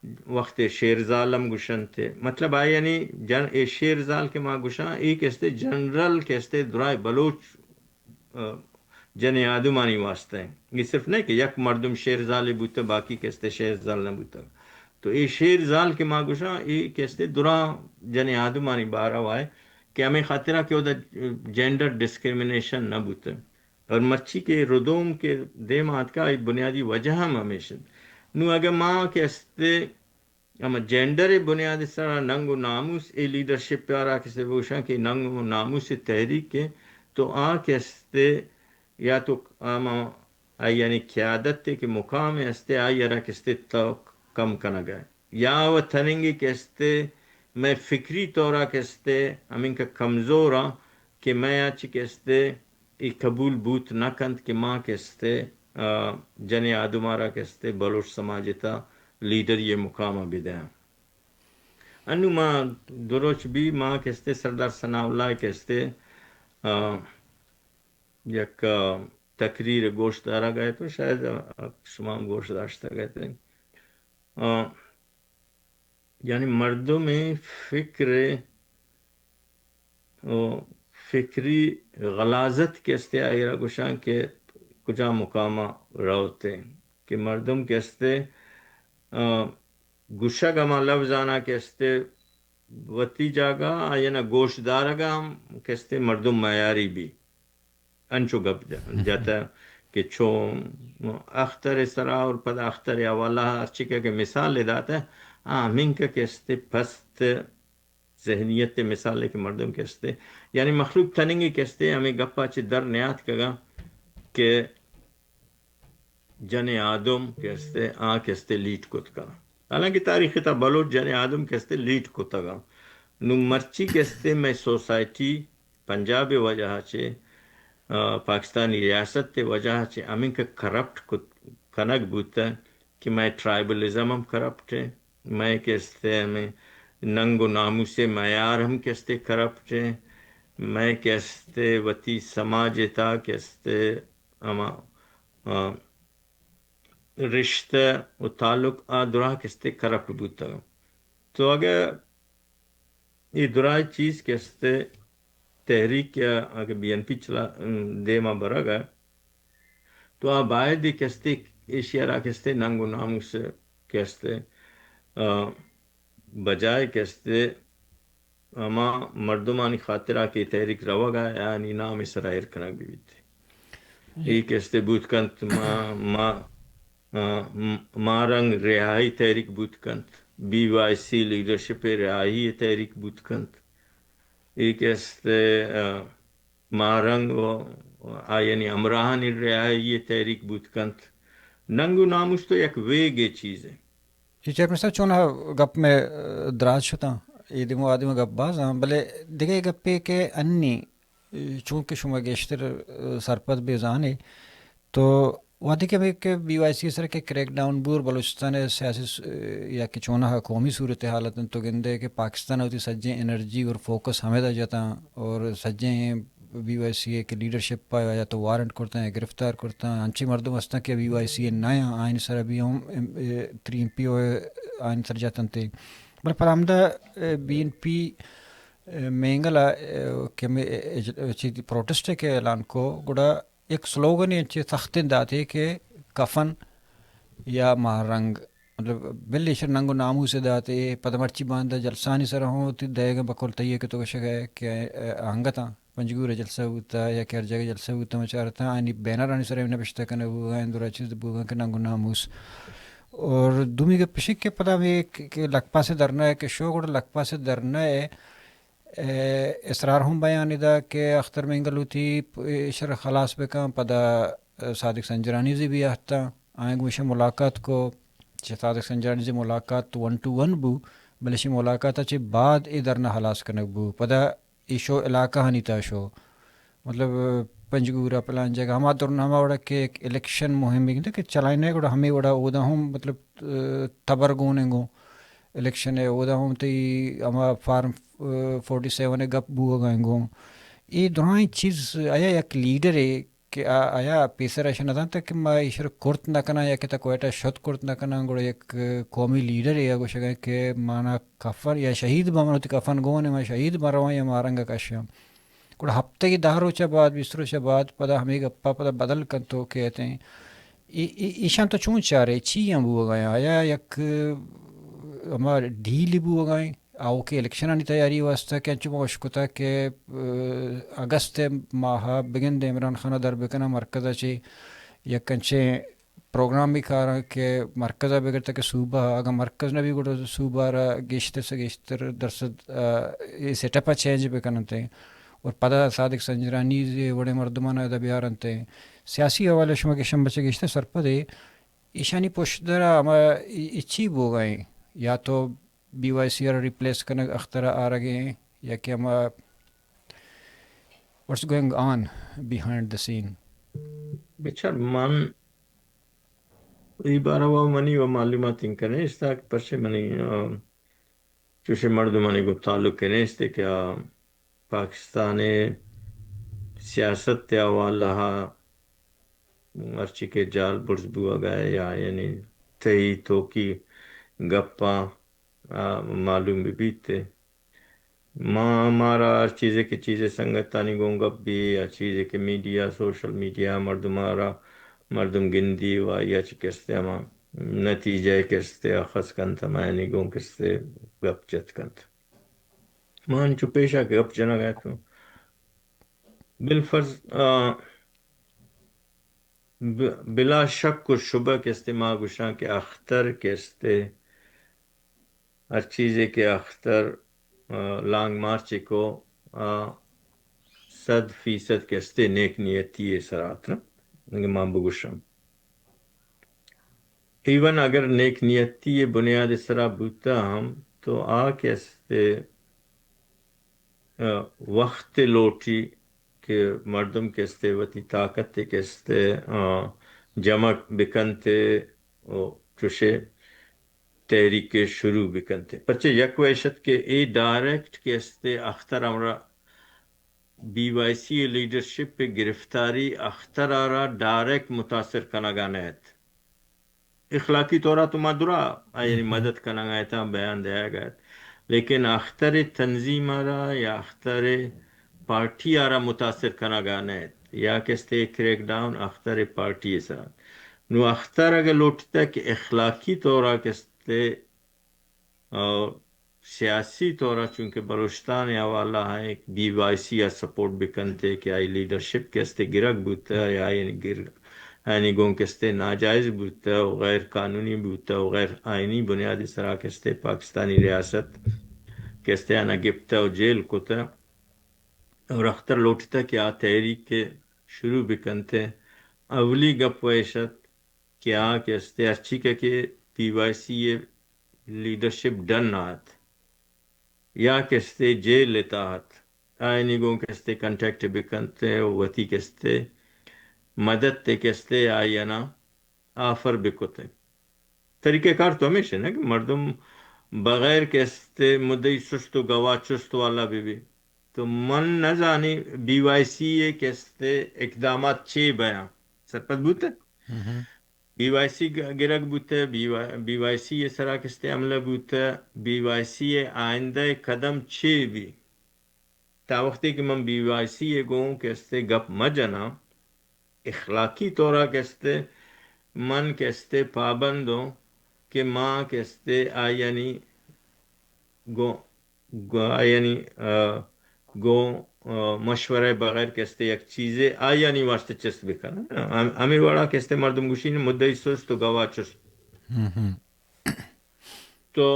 وختے شیرزال ہم گوشنت۔ مطلب آیانی جن-، اے شیرزال کہ ما گوشاں، اے کہ استے جنرل کہ استے درائے بلوچ، آ، جن آدمانی واسطہ ایں۔ اے صرف نہ کہ یک مردم شیرزالے بوتہ، باقی کہ استے شیرزال نہ بوتہ۔ تو اے شیرزال کہ ما گوشاں، اے کہ استے دراں جن آدمانی بارہ وائے کہ ہمیں خاطرہ کہ اودا جینڈر ڈسکریمنیشن نہ بوتہ۔ اور مرچی کہ ردوم کہ دیم آتکا، اے بنیادی وجہ ہم ہمیش انت۔ نوں اگہ ما کہ استے ہما جینڈر ءِ بنیاد ءِ سرا ننگ و ناموس ءِ لیڈرشپ ءَ را کسے بگوشاں کہ ننگ و ناموس ءِ تحریک ءَ، تو آ کہ استے یا تو ہما آئی یعنی قیادت ءِ کہ مقام ءَ استے، آئی ءَ را کہ استے تو کم کنگ ءَ یا و تننگے کہ استے مئے فکری طورا کہ استے ہمینکہ کمزور آں کہ مئے آ چی کہ استے اے قبول بوت نہ کنت کہ ما کہ استے، آ، جنیں آدم ءَ را کہ استے بلوچ سماج ءِ تہا لیڈری ءِ مقام ءَ بدیاں۔ انوں ما دو روچ بی ما کہ استے سردار ثناء اللہ کہ استے، آ، یک، آ، تقریر گوش دارگ ءَ اتوں، شاید، آ، شما ہم گوش داشتگ ات۔ آ، یعنی مردم ءِ فکر ءِ و فکری غلاظت کہ استے آئی را گوشاں کہ کجا مقام ءَ روت ءَ کہ مردم کہ استے، آ، گوشگ ہما لبز آناں کہ استے وتی جاگہ آئی نا گوش دارگ ءَ ہم کہ استے مردم میاری بی۔ انچو گپ ج-، جتہ کہ چو اختر ءِ سرا اور پدا اختر ءِ حوالہ ءَ ہرچی کہ، کہ مثال داتہ، آ ہمینکہ کہ استے پست ذہنیت ءِ مثال ءَ کہ مردم کہ استے، یعنی مخلوق تننگے کہ استے ہمیں گپا چہ در نیاتکگاں کہ جن آدم کہ استے، آ کہ استے لیڈ کت کناں۔ حالانکہ تاریخ ءِ تہا بلوچ جن آدم کہ استے لیڈ کتگاں۔ نوں مرچی کہ استے مئے سوسائٹی پنجاب ءِ وجہ ءَ چہ، آ، پاکستانی ریاست ءِ وجہ ءَ چہ ہمینکہ کرپٹ کت-، کنگ بوتہ کہ مئے ٹرائبلزم ہم کرپٹ ایں، مئے کہ استے ہمیں ننگ و ناموس ءِ معیار ہم کہ استے کرپٹ ایں، مئے کہ استے وتی سماج ءِ تہا کہ استے ہما، آ، رشتہ و تعلق آ دراہ کہ استے کرپٹ بوتگ۔ تو اگہ اے دراہ چیز کہ استے تحریک یا اگہ بی این پی چلا، دیما برگ ءَ، تو آ باید کہ استے ایشی ءَ را کہ استے ننگ و ناموس کہ استے، آ، بجائے کہ استے ہما مردمانی خاطرا کہ اے تحریک روگ ءَ آیانی نام ءِ سرا ایر کنگ بہ بیت۔ اے کہ استے بوت کنت ما، ما، آ، م-، ماہرنگ رہائی تحریک بوت کنت، بی وائی سی لیڈرشپ ءِ رہائی ءِ تحریک بوت کنت۔ اے کہ استے، آ، ماہرنگ و آیانی ہمراہانی رہائی ءِ تحریک بوت کنت۔ ننگ و ناموس تو یک ویگے چیزے۔ جی چیئرمین صاحب، چوناہا گپ مئے، آ، دراج شتاں، اے دیم و آ دیم گپ باز آں، بلے دگہ گپے کہ انی، آ، چونکہ شما گیشتر، آ، سرپد بہ زانے، تو وہدے کہ ہمے کہ بی وائی سی ءِ سر کہ کریک ڈاؤن بور بلوچستان ءِ سیاسی س-، یا کہ چوناہا قومی صورتحال اتنت، تو گندے کہ پاکستان ءَ وتی سجیں انرجی اور فوکس ہمیدا جتاں اور سجیں بی وائی سی ءِ کہ لیڈرشپ ءَ یا تو وارنٹ کرتاں یا گرفتار کرتاں، انچیں مردم ہستاں کہ بی وائی سی ءِ نہ آں، آیانی سر ءَ بھی ہم، ام، اے، تری ایم پی او ءَ آیانی سر جتنت۔ بلے پدا ہمدا، اے، بی این پی، اے، مینگل ءَ، اے، کہ ہمے، اے، اے، چی پروٹسٹ ءِ کہ اعلان کو، گڑا یک سلوگنے انچیں سختیں داتے کہ کفن یا ماہ رنگ، مطلب، بل ایشر ننگ و ناموس ءَ داتے، پدا مرچی باندا جلسانی سر ہوں وتی دئیگاں بقول تئی کہ تو گشگ ءَ کہ، اے، انگتاں پنجگور ءَ جلسہ بوتا یا کہ ہر جگہ جلسہ بوتا، من چارتاں آنی بینرانی سر ءَ نبشتہ کنگ بوگا، اندورا چیز بوگا کہ ننگ و ناموس۔ اور دومی گپ اش کہ پدا ہمے کہ، کہ لکپاس دھرنا ءَ کہ شو، گڑا لکپاس دھرنا ءَ اے، اسرار ہم بیان دا کہ اختر مینگل وتی ایشر خلاص بکن، پدا، اے، صادق سنجرانی زی بھی آہتاں، آئیں گوشہ ملاقات کو، چہ صادق سنجرانی زی ملاقات ون ٹو ون بو، بلے شی ملاقات چہ بعد اے دھرنا خلاص کنگ بو، پدا ایشو علاقہ ہانی تا شو، مطلب، پنجگورا پلان جگہ، ہما دھرنا ہما وڑا کہ ایک الیکشن مہم کہ چلائنے گڑا ہمیں وڑا اودا ہم، مطلب، اے، تبر گونیں گو۔ الیکشن ءَ اودا ہم تئی ہما فارم، اے، فورٹی سیون ءِ گپ بوگا انگو۔ اے درائیں چیز آیا یک لیڈر ءَ کہ آ-، آیا پیسر ایشاں نہ زانتگ کہ ما ایشرا کرت نہ کناں یا کہ تا کوئٹہ شت کرت نہ کناں، گڑا یک قومی لیڈرے ءَ گوشگ ءَ کہ مانا کفن یا شہید باں، من وتی کفن گون ایں، ما شہید باں رواں یا ما رنگ ءَ کشاں۔ گڑا ہپتگے دہ روچ ءَ بعد، بیست روچ ءَ بعد پدا ہمے گپ ءَ پدا بدل کنت ءُ کیت ایں۔ ای-، ای-، ایشاں تو چون چارے؟ چی آں بوگ ءَ آں؟ آیا یک ہما ڈیلے بوگ ءَ ایں؟ آؤکیں الیکشنانی تیاری ءِ واستہ کہ انچو ما اشکتگ کہ، ءَ، اگست ءِ ماہ ءَ بگندے عمران خان ءَ در بکناں مرکز ءَ چہ یک انچیں پروگرامے کاراں کہ مرکز ءَ بگر تاکہ صوبہ ءَ، اگاں مرکز نہ بی گڑا صوبہ ءَ را گیشتر سے گیشتر درصد، ءَ، اے سیٹ اپ ءَ چینج بکننت اور پدا صادق سنجرانی ءِ وڑیں مردماں ادا بیارنت۔ سیاسی حوالہ ءَ شما گیشاں بچہ گیشتر سرپد ئے، ایشانی پشدر ءَ ہما ای-، ای چی بوگ ءَ ایں؟ یا تو بی وائی سی ءَ را ریپلیس کنگ، اختر ءَ آرگ ءَ ایں، یا کہ ہما، what's going on behind the scene؟ بچار، من اے بارہ ءَ منی و معلومات انکہ نیست کہ پرچے منی، آ، چوشیں مردمانی گوں تعلق نیست کہ آ پاکستان ءِ سیاست ءِ حوالہ ءَ ہرچی کہ جال برز بوگ ءَ یا یعنی تئی توکی گپاں، آ، معلوم بہ بیت۔ ما، مارا ہر چیزے کہ چیزے سنگتانی گوں گپ بی یا چیزے کہ میڈیا، سوشل میڈیا مردم ءَ را مردم گندی و آئی ءَ چہ کستے ہما نتیجہ ءَ کستے اخذ کنت، ہمایانی گوں کستے گپ جت کنت۔ ما انچو پیش ءَ گپ جنگ ءَ اتوں۔ بالفرض، آ، ب-، بلا شک و شبہ کستے ما گوشاں کہ اختر کستے ہر چیزے کہ اختر، آ، لانگ مارچ کو، آ، صد فیصد کستے نیک نیتی ءِ سرا ات نا، اگہ ما بگوشاں۔ ایون اگر نیک نیتی ءِ بنیاد ءِ سرا بوتہ ہم تو آ کستے، آ، وخت لوٹی کہ مردم کستے وتی طاقت کستے، آ، جمع بکنتے و چوشے تحریک شروع بکنتے۔ پرچہ یک وحشت کہ اے ڈائریکٹ کستے اختر ہمرا بی وائی سی ءِ لیڈرشپ ءِ گرفتاری اختر ءَ را ڈائریکٹ متاثر کنگ ءَ نہ ات۔ اخلاقی طور ءَ تو ما درا آیانی مدد کنگ ءَ اتاں، بیان دیگ ءَ ات، لیکن اختر ءِ تنظیم ءَ را یا اختر ءِ پارٹی ءَ را متاثر کنگ ءَ نہ ات، یا کستے کریک ڈاؤن اختر ءِ پارٹی ءِ سرا۔ نوں اختر اگہ لوٹتہ کہ اخلاقی طور ءَ کستے اور سیاسی طور ءَ چونکہ بلوچستان ءِ حوالہ ءَ ایک بی وائی سی ءَ سپورٹ بکنتے کہ آئی لیڈرشپ کستے گرگ بوتہ یا آئی گر-، آیانی گوں کستے ناجائز بوتہ و غیر قانونی بوتہ و غیر آئینی بنیاد ءِ سرا کستے پاکستانی ریاست کستے آناں گپتہ و جیل کتہ اور اختر لوٹتہ کہ آ تحریک شروع بکنتے۔ اولی گپ ویشت کہ آ کستے ہرچی کہ، کہ بی وائی سی ءِ لیڈرشپ ڈن ءَ ات یا کستے جیل ءِ تہا ات، آیانی گوں کستے کنٹیکٹ بکنت و وتی کستے مدد ءِ کستے آئی آناں آفر بکتیں۔ طریقہ کار تو ہمیش ہے نا کہ مردم بغیر کستے مدعی چست و گواہ چست والا بہ بی۔ تو من نزانی بی وائی سی ءِ کستے اقدامات چے بیاں۔ سرپد بوتے؟ بی وائی سی گ-، گرگ بوتہ، بی وائی، بی وائی سی ءِ سرا کستے حملہ بوتہ، بی وائی سی ءِ آئندہ قدم چے بی؟ تا وختے کہ من بی وائی سی ءِ گوں کستے گپ مہ جناں، اخلاقی طورا کستے من کستے پابندوں کہ ما کستے آیانی گوں، گوں آیانی، آ، گوں، آ، مشورہ بغیر کستے یک چیزے آیانی واسطہ چست بکناں۔ ہم-، ہمے وڑا کستے مردم گوشی مدعی سست و گواہ چست۔ تو،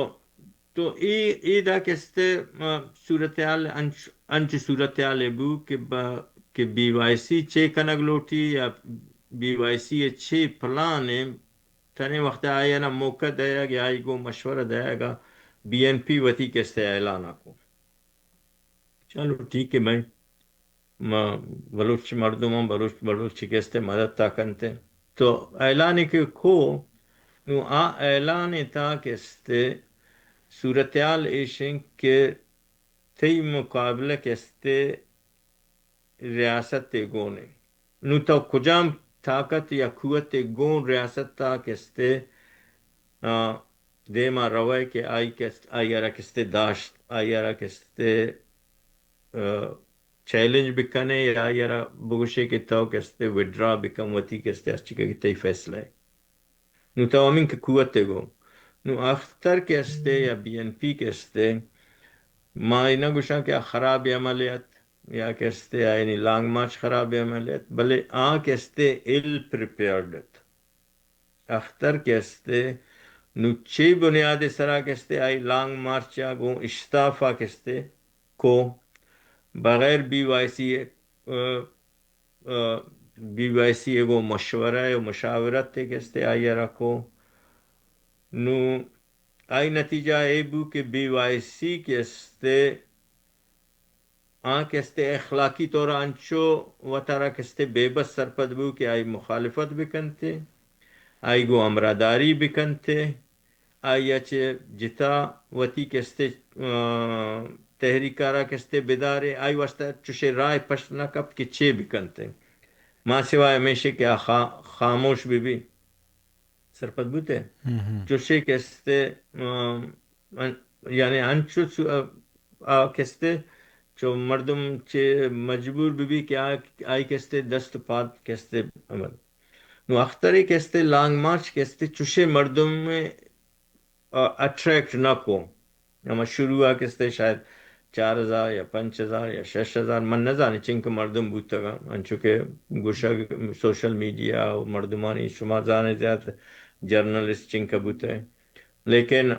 تو اے، اے دا کستے، آ، صورتحال انچ، انچ صورتحال بو کہ با-، کہ بی وائی سی چے کنگ لوٹی یا بی وائی سی چے پلان ہے، تنے وقت آئی نا موقع دئیگ یا آئی گوں مشورہ دئیگ ءَ بی این پی وتی کستے اعلان ءَ کو۔ چلو ٹھیک ہے بھائی، ما بلوچ مردماں، بلوچ، بلوچ کستے مدد تا کنتے۔ تو اعلان کہ کو، نو آ اعلان تا کستے صورتحال ایشن کہ تئی مقابلہ کستے ریاست ءِ گون ایں۔ نوں تو کجام طاقت یا قوت گوں ریاست ءَ کستے، آ، دیما روئے کہ آئی کست، آئی ءَ را کستے داشت، آئی ءَ را کستے، آ، چیلنج بکنے یا آئی ءَ را بگوشے کہ تو کستے وڈرا بکن وتی کستے ہرچی کہ تئی فیصلہ ہے۔ نوں تو ہمیں کہ قوت گوں۔ نوں اختر کہ استے یا بی این پی کہ استے، ما ای نہ گوشاں کہ آ خراب عمل ات یا کہ استے آ یعنی لانگ مارچ خراب عمل ات، بلے آ کہ استے ایل پریپیئرڈ ات۔ اختر کہ استے، نوں چی بنیاد سرا کہ استے آئی لانگ مارچ ءَ گوں اشتاف ءَ کہ استے کو، بغیر B Y C, ah, ah, B Y C ءَ گوں مشورہ و مشاورت کہ استے آئی ءَ را کو۔ نوں آئی نتیجہ اے بو کہ بی وائی سی کہ استے آ کہ استے اخلاقی طور انچو وتارا کہ استے بے بس سرپد بو کہ آئی مخالفت بکنتے، آئی گوں ہمراہداری بکنتے، آئی ءَ چہ جتا وتی کہ استے، آ، تحریک ءَ را کہ استے بدارے، آئی واسطہ چوشے راہ پشت نہ کپت کہ چے بکنتے۔ ما سوائے ہمیشہ کہ آ خا-، خاموش بہ بی۔ سرپد بوتے۔ ہم ہم۔ چوشے کہ استے، آ، ان-، یعنی انچو سو-، آ، آ کہ استے چو مردم چے مجبور بہ بی کہ آ، آئی کہ استے دست پاد کہ استے عمل۔ نوں اخترے کہ استے لانگ مارچ کہ استے چوشے مردم، آ، اٹریکٹ نہ کو۔ ہما شروع ءَ کہ استے شاید چار ہزار یا پنچ ہزار یا شش ہزار، من نہ زانی چنکہ مردم بوتگاں، انچو کہ گوشگ سوشل میڈیا و مردمانی شما زانے زیات جرنلسٹ چنکہ بوتگ۔ لیکن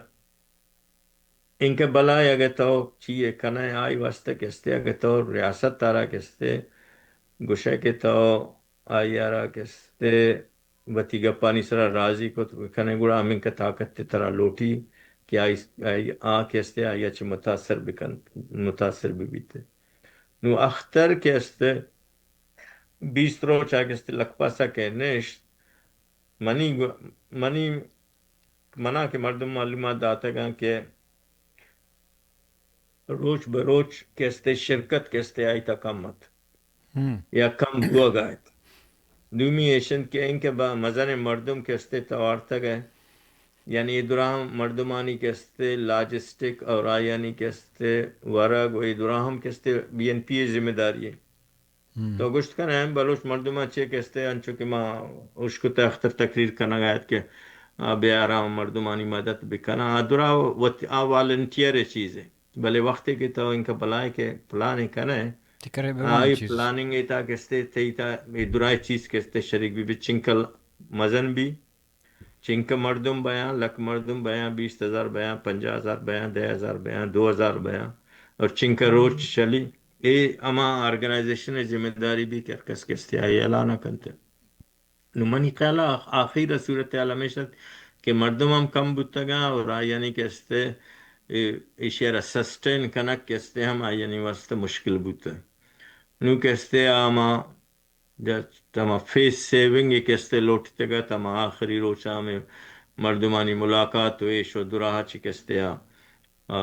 انکہ بلائے اگہ تو چیئے کنئے آئی واسطہ کہ استے، اگہ تو ریاست ءَ را کہ استے گوشئے کہ تو آئی ءَ را کہ استے وتی گپانی سرا راضی کت بکنئے، گڑا ہمینکہ طاقت ترا لوٹی کہ آئی، آئی، آ کہ استے آئی ءَ چہ متاثر بکنت، متاثر بہ بیت۔ نوں اختر کہ استے بیست روچ ءَ کہ استے لکپاسا کہ نشت، منی گو-، منی، منا کہ مردم معلومات داتگاں کہ روچ بہ روچ کہ استے شرکت کہ استے آئی تا کم ات ہم۔ یا کم بوگ ءَ ات۔ دومی ایش انت کہ انکہ با مزن مردم کہ استے توارتگ ءَ، یعنی اے دراہ مردمانی کہ استے لاجسٹک اور آیانی کہ استے ورگ و اے دراہ ہم کہ استے بی این پی ءِ ذمہ داری ہے۔ ہم۔ تو گوشت کن اہم بلوچ مردماں چے کہ استے، انچو کہ ما اشکت اختر تقریر کنگ ءَ ات کہ آ بیار آ مردمانی مدد بکناں، آ درا وت-، آ والنٹیئر چیز ہے۔ بلے وقتے کہ تو انکہ بلائے کہ پلان کنئے، تئی کرے بہ آئی وان چیز۔ پلاننگ ءِ تا کہ استے تئی تا اے درائے چیز کہ استے شریک بہ بی، چنکل مزن بی، چنکہ مردم بیاں، لک مردم بیاں، بیست ہزار بیاں، پنجاہ ہزار بیاں، دہ ہزار بیاں، دو ہزار بیاں، اور چنکہ روچ چلی، اے ہما آرگنائزیشن ءِ ذمہ داری بی کہ ہر کس کہ استے آئی اعلان کنتے۔ نوں منی خیال ءَ آخ-، آخیر ءِ صورتحال ہمیش ات کہ مردم ہم کم بوتگاں اور آیانی کہ استے، اے-، ایشی ءَ را سسٹین کنگ کہ استے ہم آیانی واسطہ مشکل بوتگ۔ نوں کہ استے آ ہما جا-، ہما فیس سیونگ کہ استے لوٹتگ ات، ہما آخری روچ ءَ ہمے مردمانی ملاقات و ایش و دراہ چہ کہ استے آ، آ،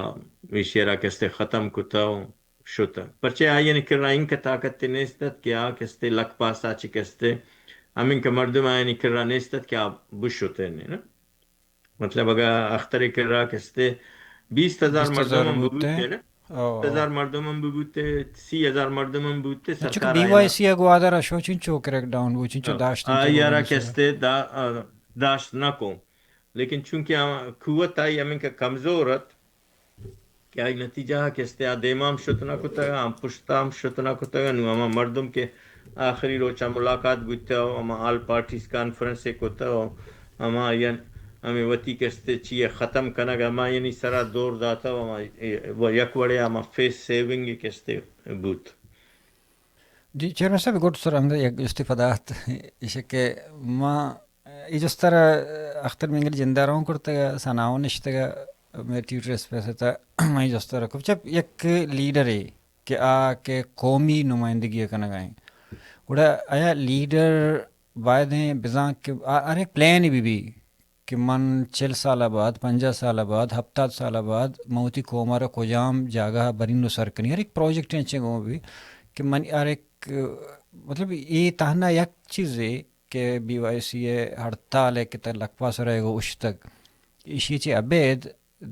ایشی ءَ را کہ استے ختم کتہ و شتہ۔ پرچے آیانی کرا اینکہ طاقت نیست ات کہ آ کہ استے لک پاسا چہ کہ استے ہمینکہ مردم آیانی کرا نیست ات کہ آ بشتہ نے، نا؟ مطلب اگہ اختر ءِ کرا کہ استے بیست ہزار بیست ہزار مردم ہم بوتے۔ بوتے نا؟ او، او۔ بیست ہزار مردم ہم بوتے، سی ہزار مردم ہم بوتے، چونکہ سرکار بی آیانا وائی سی ءَ گوادر ءَ شو چنچو کریک ڈاؤن بو، چنچو او۔ داشت آئی ءَ را کہ استے دا-، آ، داشت نہ کو۔ لیکن چونکہ آ قوت آئی ہمینکہ کمزور ات، کہ آئی نتیجہ کہ استے آ دیما ہم شت نہ کتگ، آ پشتا ہم شت نہ کتگ، نوں ہما مردم کہ آخری روچا ملاقات بوتہ و ہما آل پارٹیز کانفرنس ءَ کتہ و ہما آیان ہمے وتی کہ استے چیئے ختم کنگ ہما آیانی سرا دور داتہ و ہما و یک وڑے ہما فیس سیونگ کہ استے بوت۔ جی، چیئرمین صاحب، گڈ سر ہمدا یک جستے پدا ات، ایش کہ ما اے جست ءَ را اختر مینگل جند ءَ رون کرتگ ءَ، ثناء نشتگ ءَ، مئے ٹیوٹر اسپیس ءَ تہ ما اے جست ءَ را کت۔ چپ یک لیڈرے کہ آ کہ قومی نمائندگی ءَ کنگ ءَ ایں، گڑا آیا لیڈر باید ایں بزاں کہ آ ہر یک پلان بہ بی کہ من چل سال ءَ بعد، پنجاہ سال ءَ بعد، ہپتاد سال ءَ بعد من وتی قوم ءَ را کجام جاگہ ءَ برین و سر کنی، ہر یک پروجیکٹ انچیں گوں بہ بی کہ من ہر یک مطلب، اے تہنا یک چیزے کہ بی وائی سی ءِ ہڑتال ءِ کہ تہ لکپا سرا گوشتگ، ایشی چہ ابید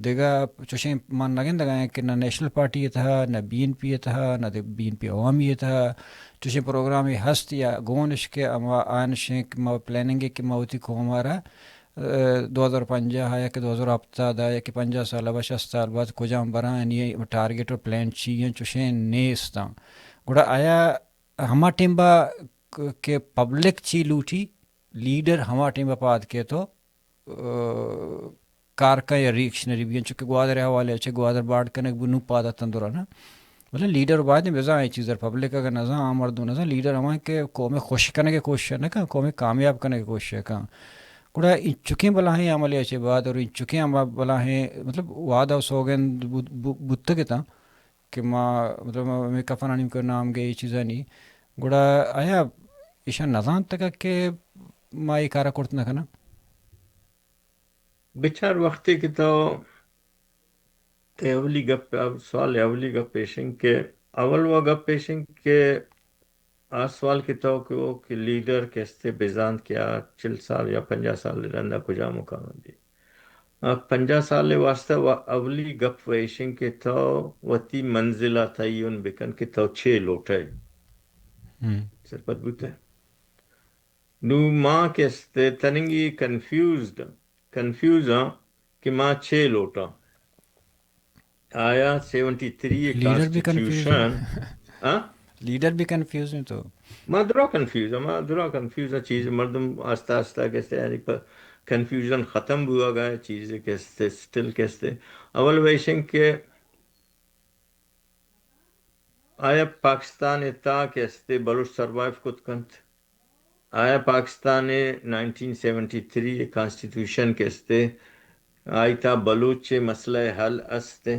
دگہ چوشیں ما نہ گندگ ءَ ایں کہ نہ نیشنل پارٹی ءِ تہا، نہ بی این پی ءِ تہا، نہ بی این پی عوامی ءِ تہا چوشیں پروگرامے ہست یا گون اش کہ ہما آنشیں کہ ما پلاننگ ءَ کہ ما وتی قوم ءَ را، ءَ، دو ہزار پنجاہ ءَ یا کہ دو ہزار ہپتاد ءَ یا کہ پنجاہ سال ءَ بعد، شست سال بعد کجام براں، یعنی ٹارگٹ اور پلان چی ایں، چوشیں نیست اں۔ گڑا آیا ہما ٹیم با ک-، کہ پبلک چی لوٹی، لیڈر ہما ٹیم با پاد کیت و، ءَ، کار کن یا ریئیکشنری بی، انچو کہ گوادر ءِ حوالے ءَ چہ گوادر باڈ کنگ بو، نوں پاد اتن درا نا۔ مطلب لیڈر باید بزاں اے چیز ءَ، پبلک اگر نزاں، عام مردم نزاں، لیڈر ہما کہ قوم ءِ خوش کنگ ءِ کوشش نہ کن، قوم ءِ کامیاب کنگ ءِ کوشش کن۔ گڑا انچکیں بلاہیں عملے ءَ چہ بعد اور انچکیں ہما بلاہیں، مطلب، وعدہ و سوگند بو-، بو-، بوتگ اتاں کہ ما، مطلب، ما ہمے کفنانی کہ نام گئے، اے چیزانی، گڑا آیا ایشاں نزانتگ کہ ما اے کارا کرت نہ کناں؟ بچار، وقتے کہ تو، تئی اولی گپ، سوال اولی گپ ایشنگ کہ، اول وا گپ ایشنگ کہ آ سوال کہ تو کہ او کہ لیڈر کہ استے بزانت کہ آ چل سال یا پنجاہ سال رندا کجا مقام دی۔ آ پنجاہ سال واسطہ و اولی گپ و ایشنگ کہ تو وتی منزل ءَ تعین بکن کہ تو چے لوٹئے۔ ہم۔ سرپد بوتئے۔ نوں ما کہ استے تننگی کنفیوزڈ، کنفیوز آں کہ ما چے لوٹاں۔ آیا سیونٹی تھری لیڈر بھی کنفیوز کانسٹیٹیوشن، ہیں۔ ہاں؟ لیڈر بھی کنفیوز ہیں تو۔ ما درا کنفیوز آں، ما درا کنفیوز آں، چیز مردم آستہ آستہ کہ استے، یعنی پ-، کنفیوژن ختم بوگا ہے، چیز کہ استے، سٹل کہ استے۔ اول ویشن کہ آیا پاکستان ءِ تہا کہ استے بلوچ سروائیو کت کنت؟ آیا پاکستان ءِ نائنٹین سیونٹی تھری ءِ کانسٹیٹیوشن کہ استے، آئی تہا بلوچ ءِ مسئلہ ءِ حل استے؟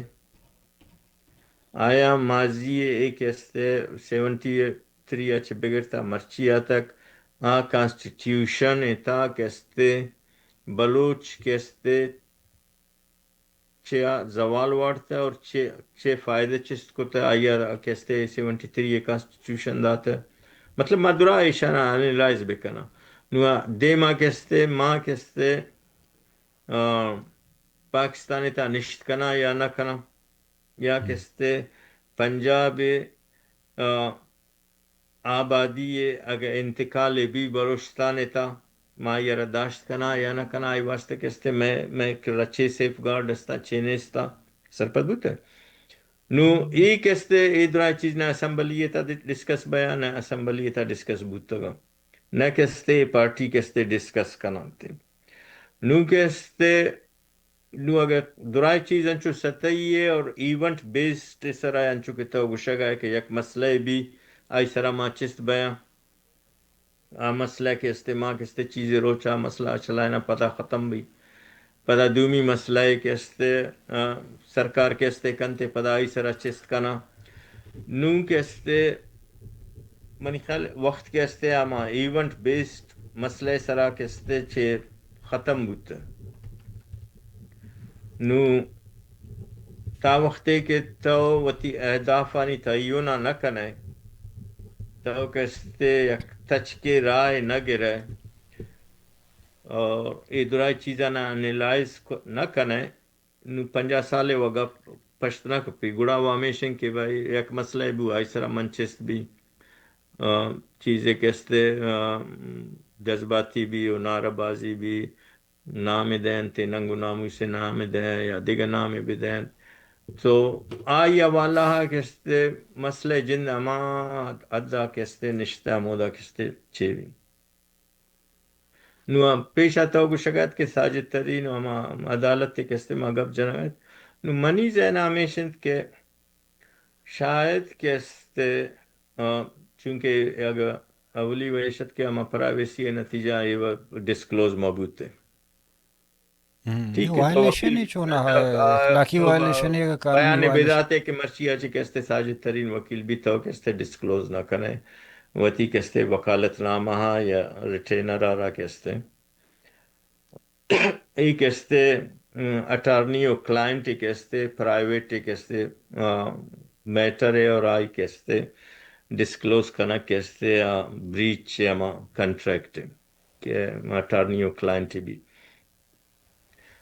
آیا ماضی ءِ اے کہ استے سیونٹی تھری ءَ چہ بگر تا مرچی آتک، آ کانسٹیٹیوشن ءِ تہا کہ استے بلوچ کہ استے چیا زوال وارتہ اور چے، چے فائدہ چست کتہ، آئی ءَ کہ استے سیونٹی تھری ءِ کانسٹیٹیوشن داتہ۔ مطلب، ما درا ایشانا انالائز بکناں۔ نوں آ دیما کہ استے، ما کہ استے، آ، پاکستان ءِ تہا نشت کناں یا نہ کناں، یا کہ استے پنجاب ءِ، آ، آبادی ءِ اگہ انتقال ءِ بی بلوچستان ءِ تہا، ما آئی ءَ را داشت کناں یا نہ کناں، آئی واسطہ کہ استے مئے، مئے کرا چے سیف گارڈ استاں، چے نیستاں، سرپد بوتہ۔ نوں اے کہ استے اے درائیں چیز نہ اسمبلی ءِ تہا ڈسکس بیاں، نہ اسمبلی ءِ تہا ڈسکس بوتگاں، نہ کہ استے پارٹی کہ استے ڈسکس کناں تے۔ نوں کہ استے نوں اگہ درائیں چیز انچو سطحی ءِ اور ایونٹ بیسڈ ءِ سرا انچو کہ تو گوشگ ءَ ئے کہ یک مسئلہ بی، آئی سرا ما چست بیاں، آ مسئلہ کہ استے ما کہ استے چیزے روچ آ مسئلہ چلائنا پدا ختم بی۔ پدا دومی مسئلہ کہ استے، آ، سرکار کہ استے کنتے پدا آئی سرا چست کناں۔ نوں کہ استے منی خیال وقت کہ استے ہما ایونٹ بیسڈ مسئلہ سرا کہ استے چے ختم بوت۔ نوں تا وقتے کہ تو وتی اہدافانی تعین نہ کنئے، تو کہ استے یک تچکے راہ نہ گرئے اور اے درائیں چیزانا انالائز نہ کنئے، نوں پنجاہ سال ءِ وگا پشت نہ کپی۔ گڑا وہ ہمیش انت کہ بھائی یک مسئلہ بو، آئی سرا من چست بی، آ، چیزے کہ استے، آ، جذباتی بی و نعرہ بازی بی، نام دینت، ننگ و ناموس نام دے یا دگہ نام بدینت۔ تو آئی حوالہ کہ استے مسئلہ جند ہما حدا کہ استے نشتہ ہمودا کہ استے چے بی۔ نوں آ پیش ءَ تو گوشگ ات کہ ساجد ترین و ہما عدالت کہ استے ما گپ جنگ ات۔ نوں منی ذہن ءَ ہمیش انت کہ شاید کہ استے، آ، چونکہ اگہ اولی ویشت کہ ہما پرائیویسی ءِ نتیجہ ءَ اے ڈسکلوز مہ بوتے۔ ہم، ٹھیک ہے، تو وائلیشن وکیل، ہی چون ہے، آ، اخلاقی تو وائلیشن ہے، قانونی بیان وائلیشن۔ بداتے کہ مرچی آ چی کہ استے ساجد ترین وکیل بھی تو کہ استے ڈسکلوز نہ کنے، وتی کہ استے وکالت نامہ ہا یا ریٹینر آ را کہ استے۔ اے کہ استے، ام، اٹارنی و کلائنٹ اے کہ استے، پرائیویٹ اے کہ استے، آ، میٹر ہے اور آئی کہ استے، ڈسکلوز کنگ کہ استے آ بریچ ہما کنٹریکٹ کہ اٹارنی و کلائنٹ بی۔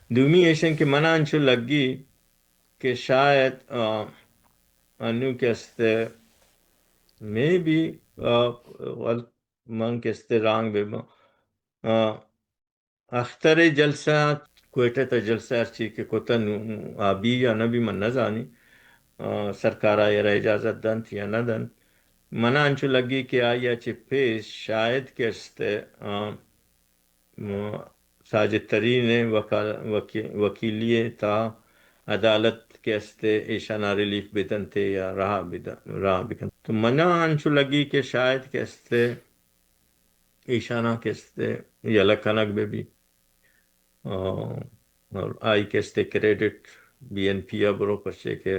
دومی ایشن کہ منا انچو لگی کہ شاید، آ، انو کہ استے مے بی، آ، ول من کہ استے رانگ بہ باں۔ آ، اختر ءِ جلسہ، کوئٹہ تا جلسہ ہرچی کہ کتہ نوں آ بی یا نہ بی من نہ زانی۔ آ، سرکار آئی را اجازت دنت یا نہ دنت۔ منا انچو لگی کہ آئی ءَ چہ پیش شاید کہ استے، آ، م-، ساجد ترین ءِ وکال-، وکی-، وکیلی ءِ تہا عدالت کہ استے ایشانا ریلیف بدنت یا رہا بدن-، رہا بکنت۔ تو منا انچو لگی کہ شاید کہ استے ایشاناں کہ استے یلہ کنگ بہ بی۔ آ، اور آئی کہ استے کریڈٹ بی این پی ءَ برو، پرچے کہ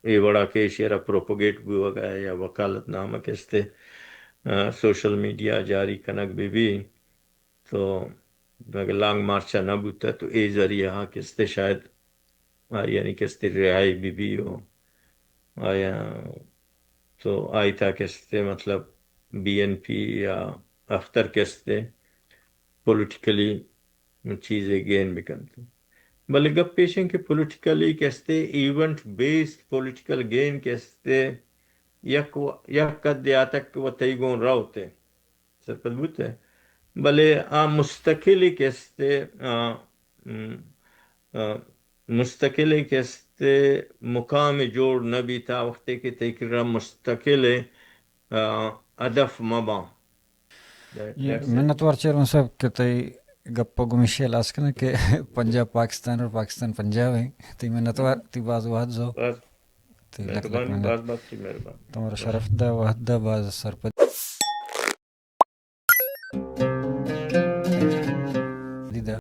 اے وڑا کہ ایشی را پروپوگیٹ بوگ ءَ یا وکالت نامہ کہ استے، آ، سوشل میڈیا جاری کنگ بہ بی، تو اگہ لانگ مارچ ءَ نہ بوتہ تو اے ذریعہ ءَ کہ استے شاید آئی یعنی کہ استے رہائی بہ بی و آیا تو آئی تہا کہ استے مطلب بی این پی یا اختر کہ استے پولیٹیکلی چیزے گین بکنت۔ بلے گپ ایش انت کہ پولیٹیکلی کہ استے ایونٹ بیسڈ پولیٹیکل گین کہ استے یک و-، یک قد آتک و تئی گون روتے۔ سرپد بوتہ، بلے آ مستقل کہ استے، آ، م، آ، مستقل کہ استے مقام جوڑ نہ بیتا وقتے کہ تئی کرا مستقل، آ، ہدف مہ باں۔ That-، یہ that's it. منتوار چیئرمین صاحب کہ تئی گپ ءَ گوں ایشی ءَ ہلاس کناں کہ پنجاب پاکستان اور پاکستان پنجاب ہیں۔ تئی منتوار، تئی باز وہد زو۔ باز تئی لک لک مہربانی، منت۔ باز باز تئی مہربانی۔ تمہارا شرف دا، وہد دا، باز سرپد۔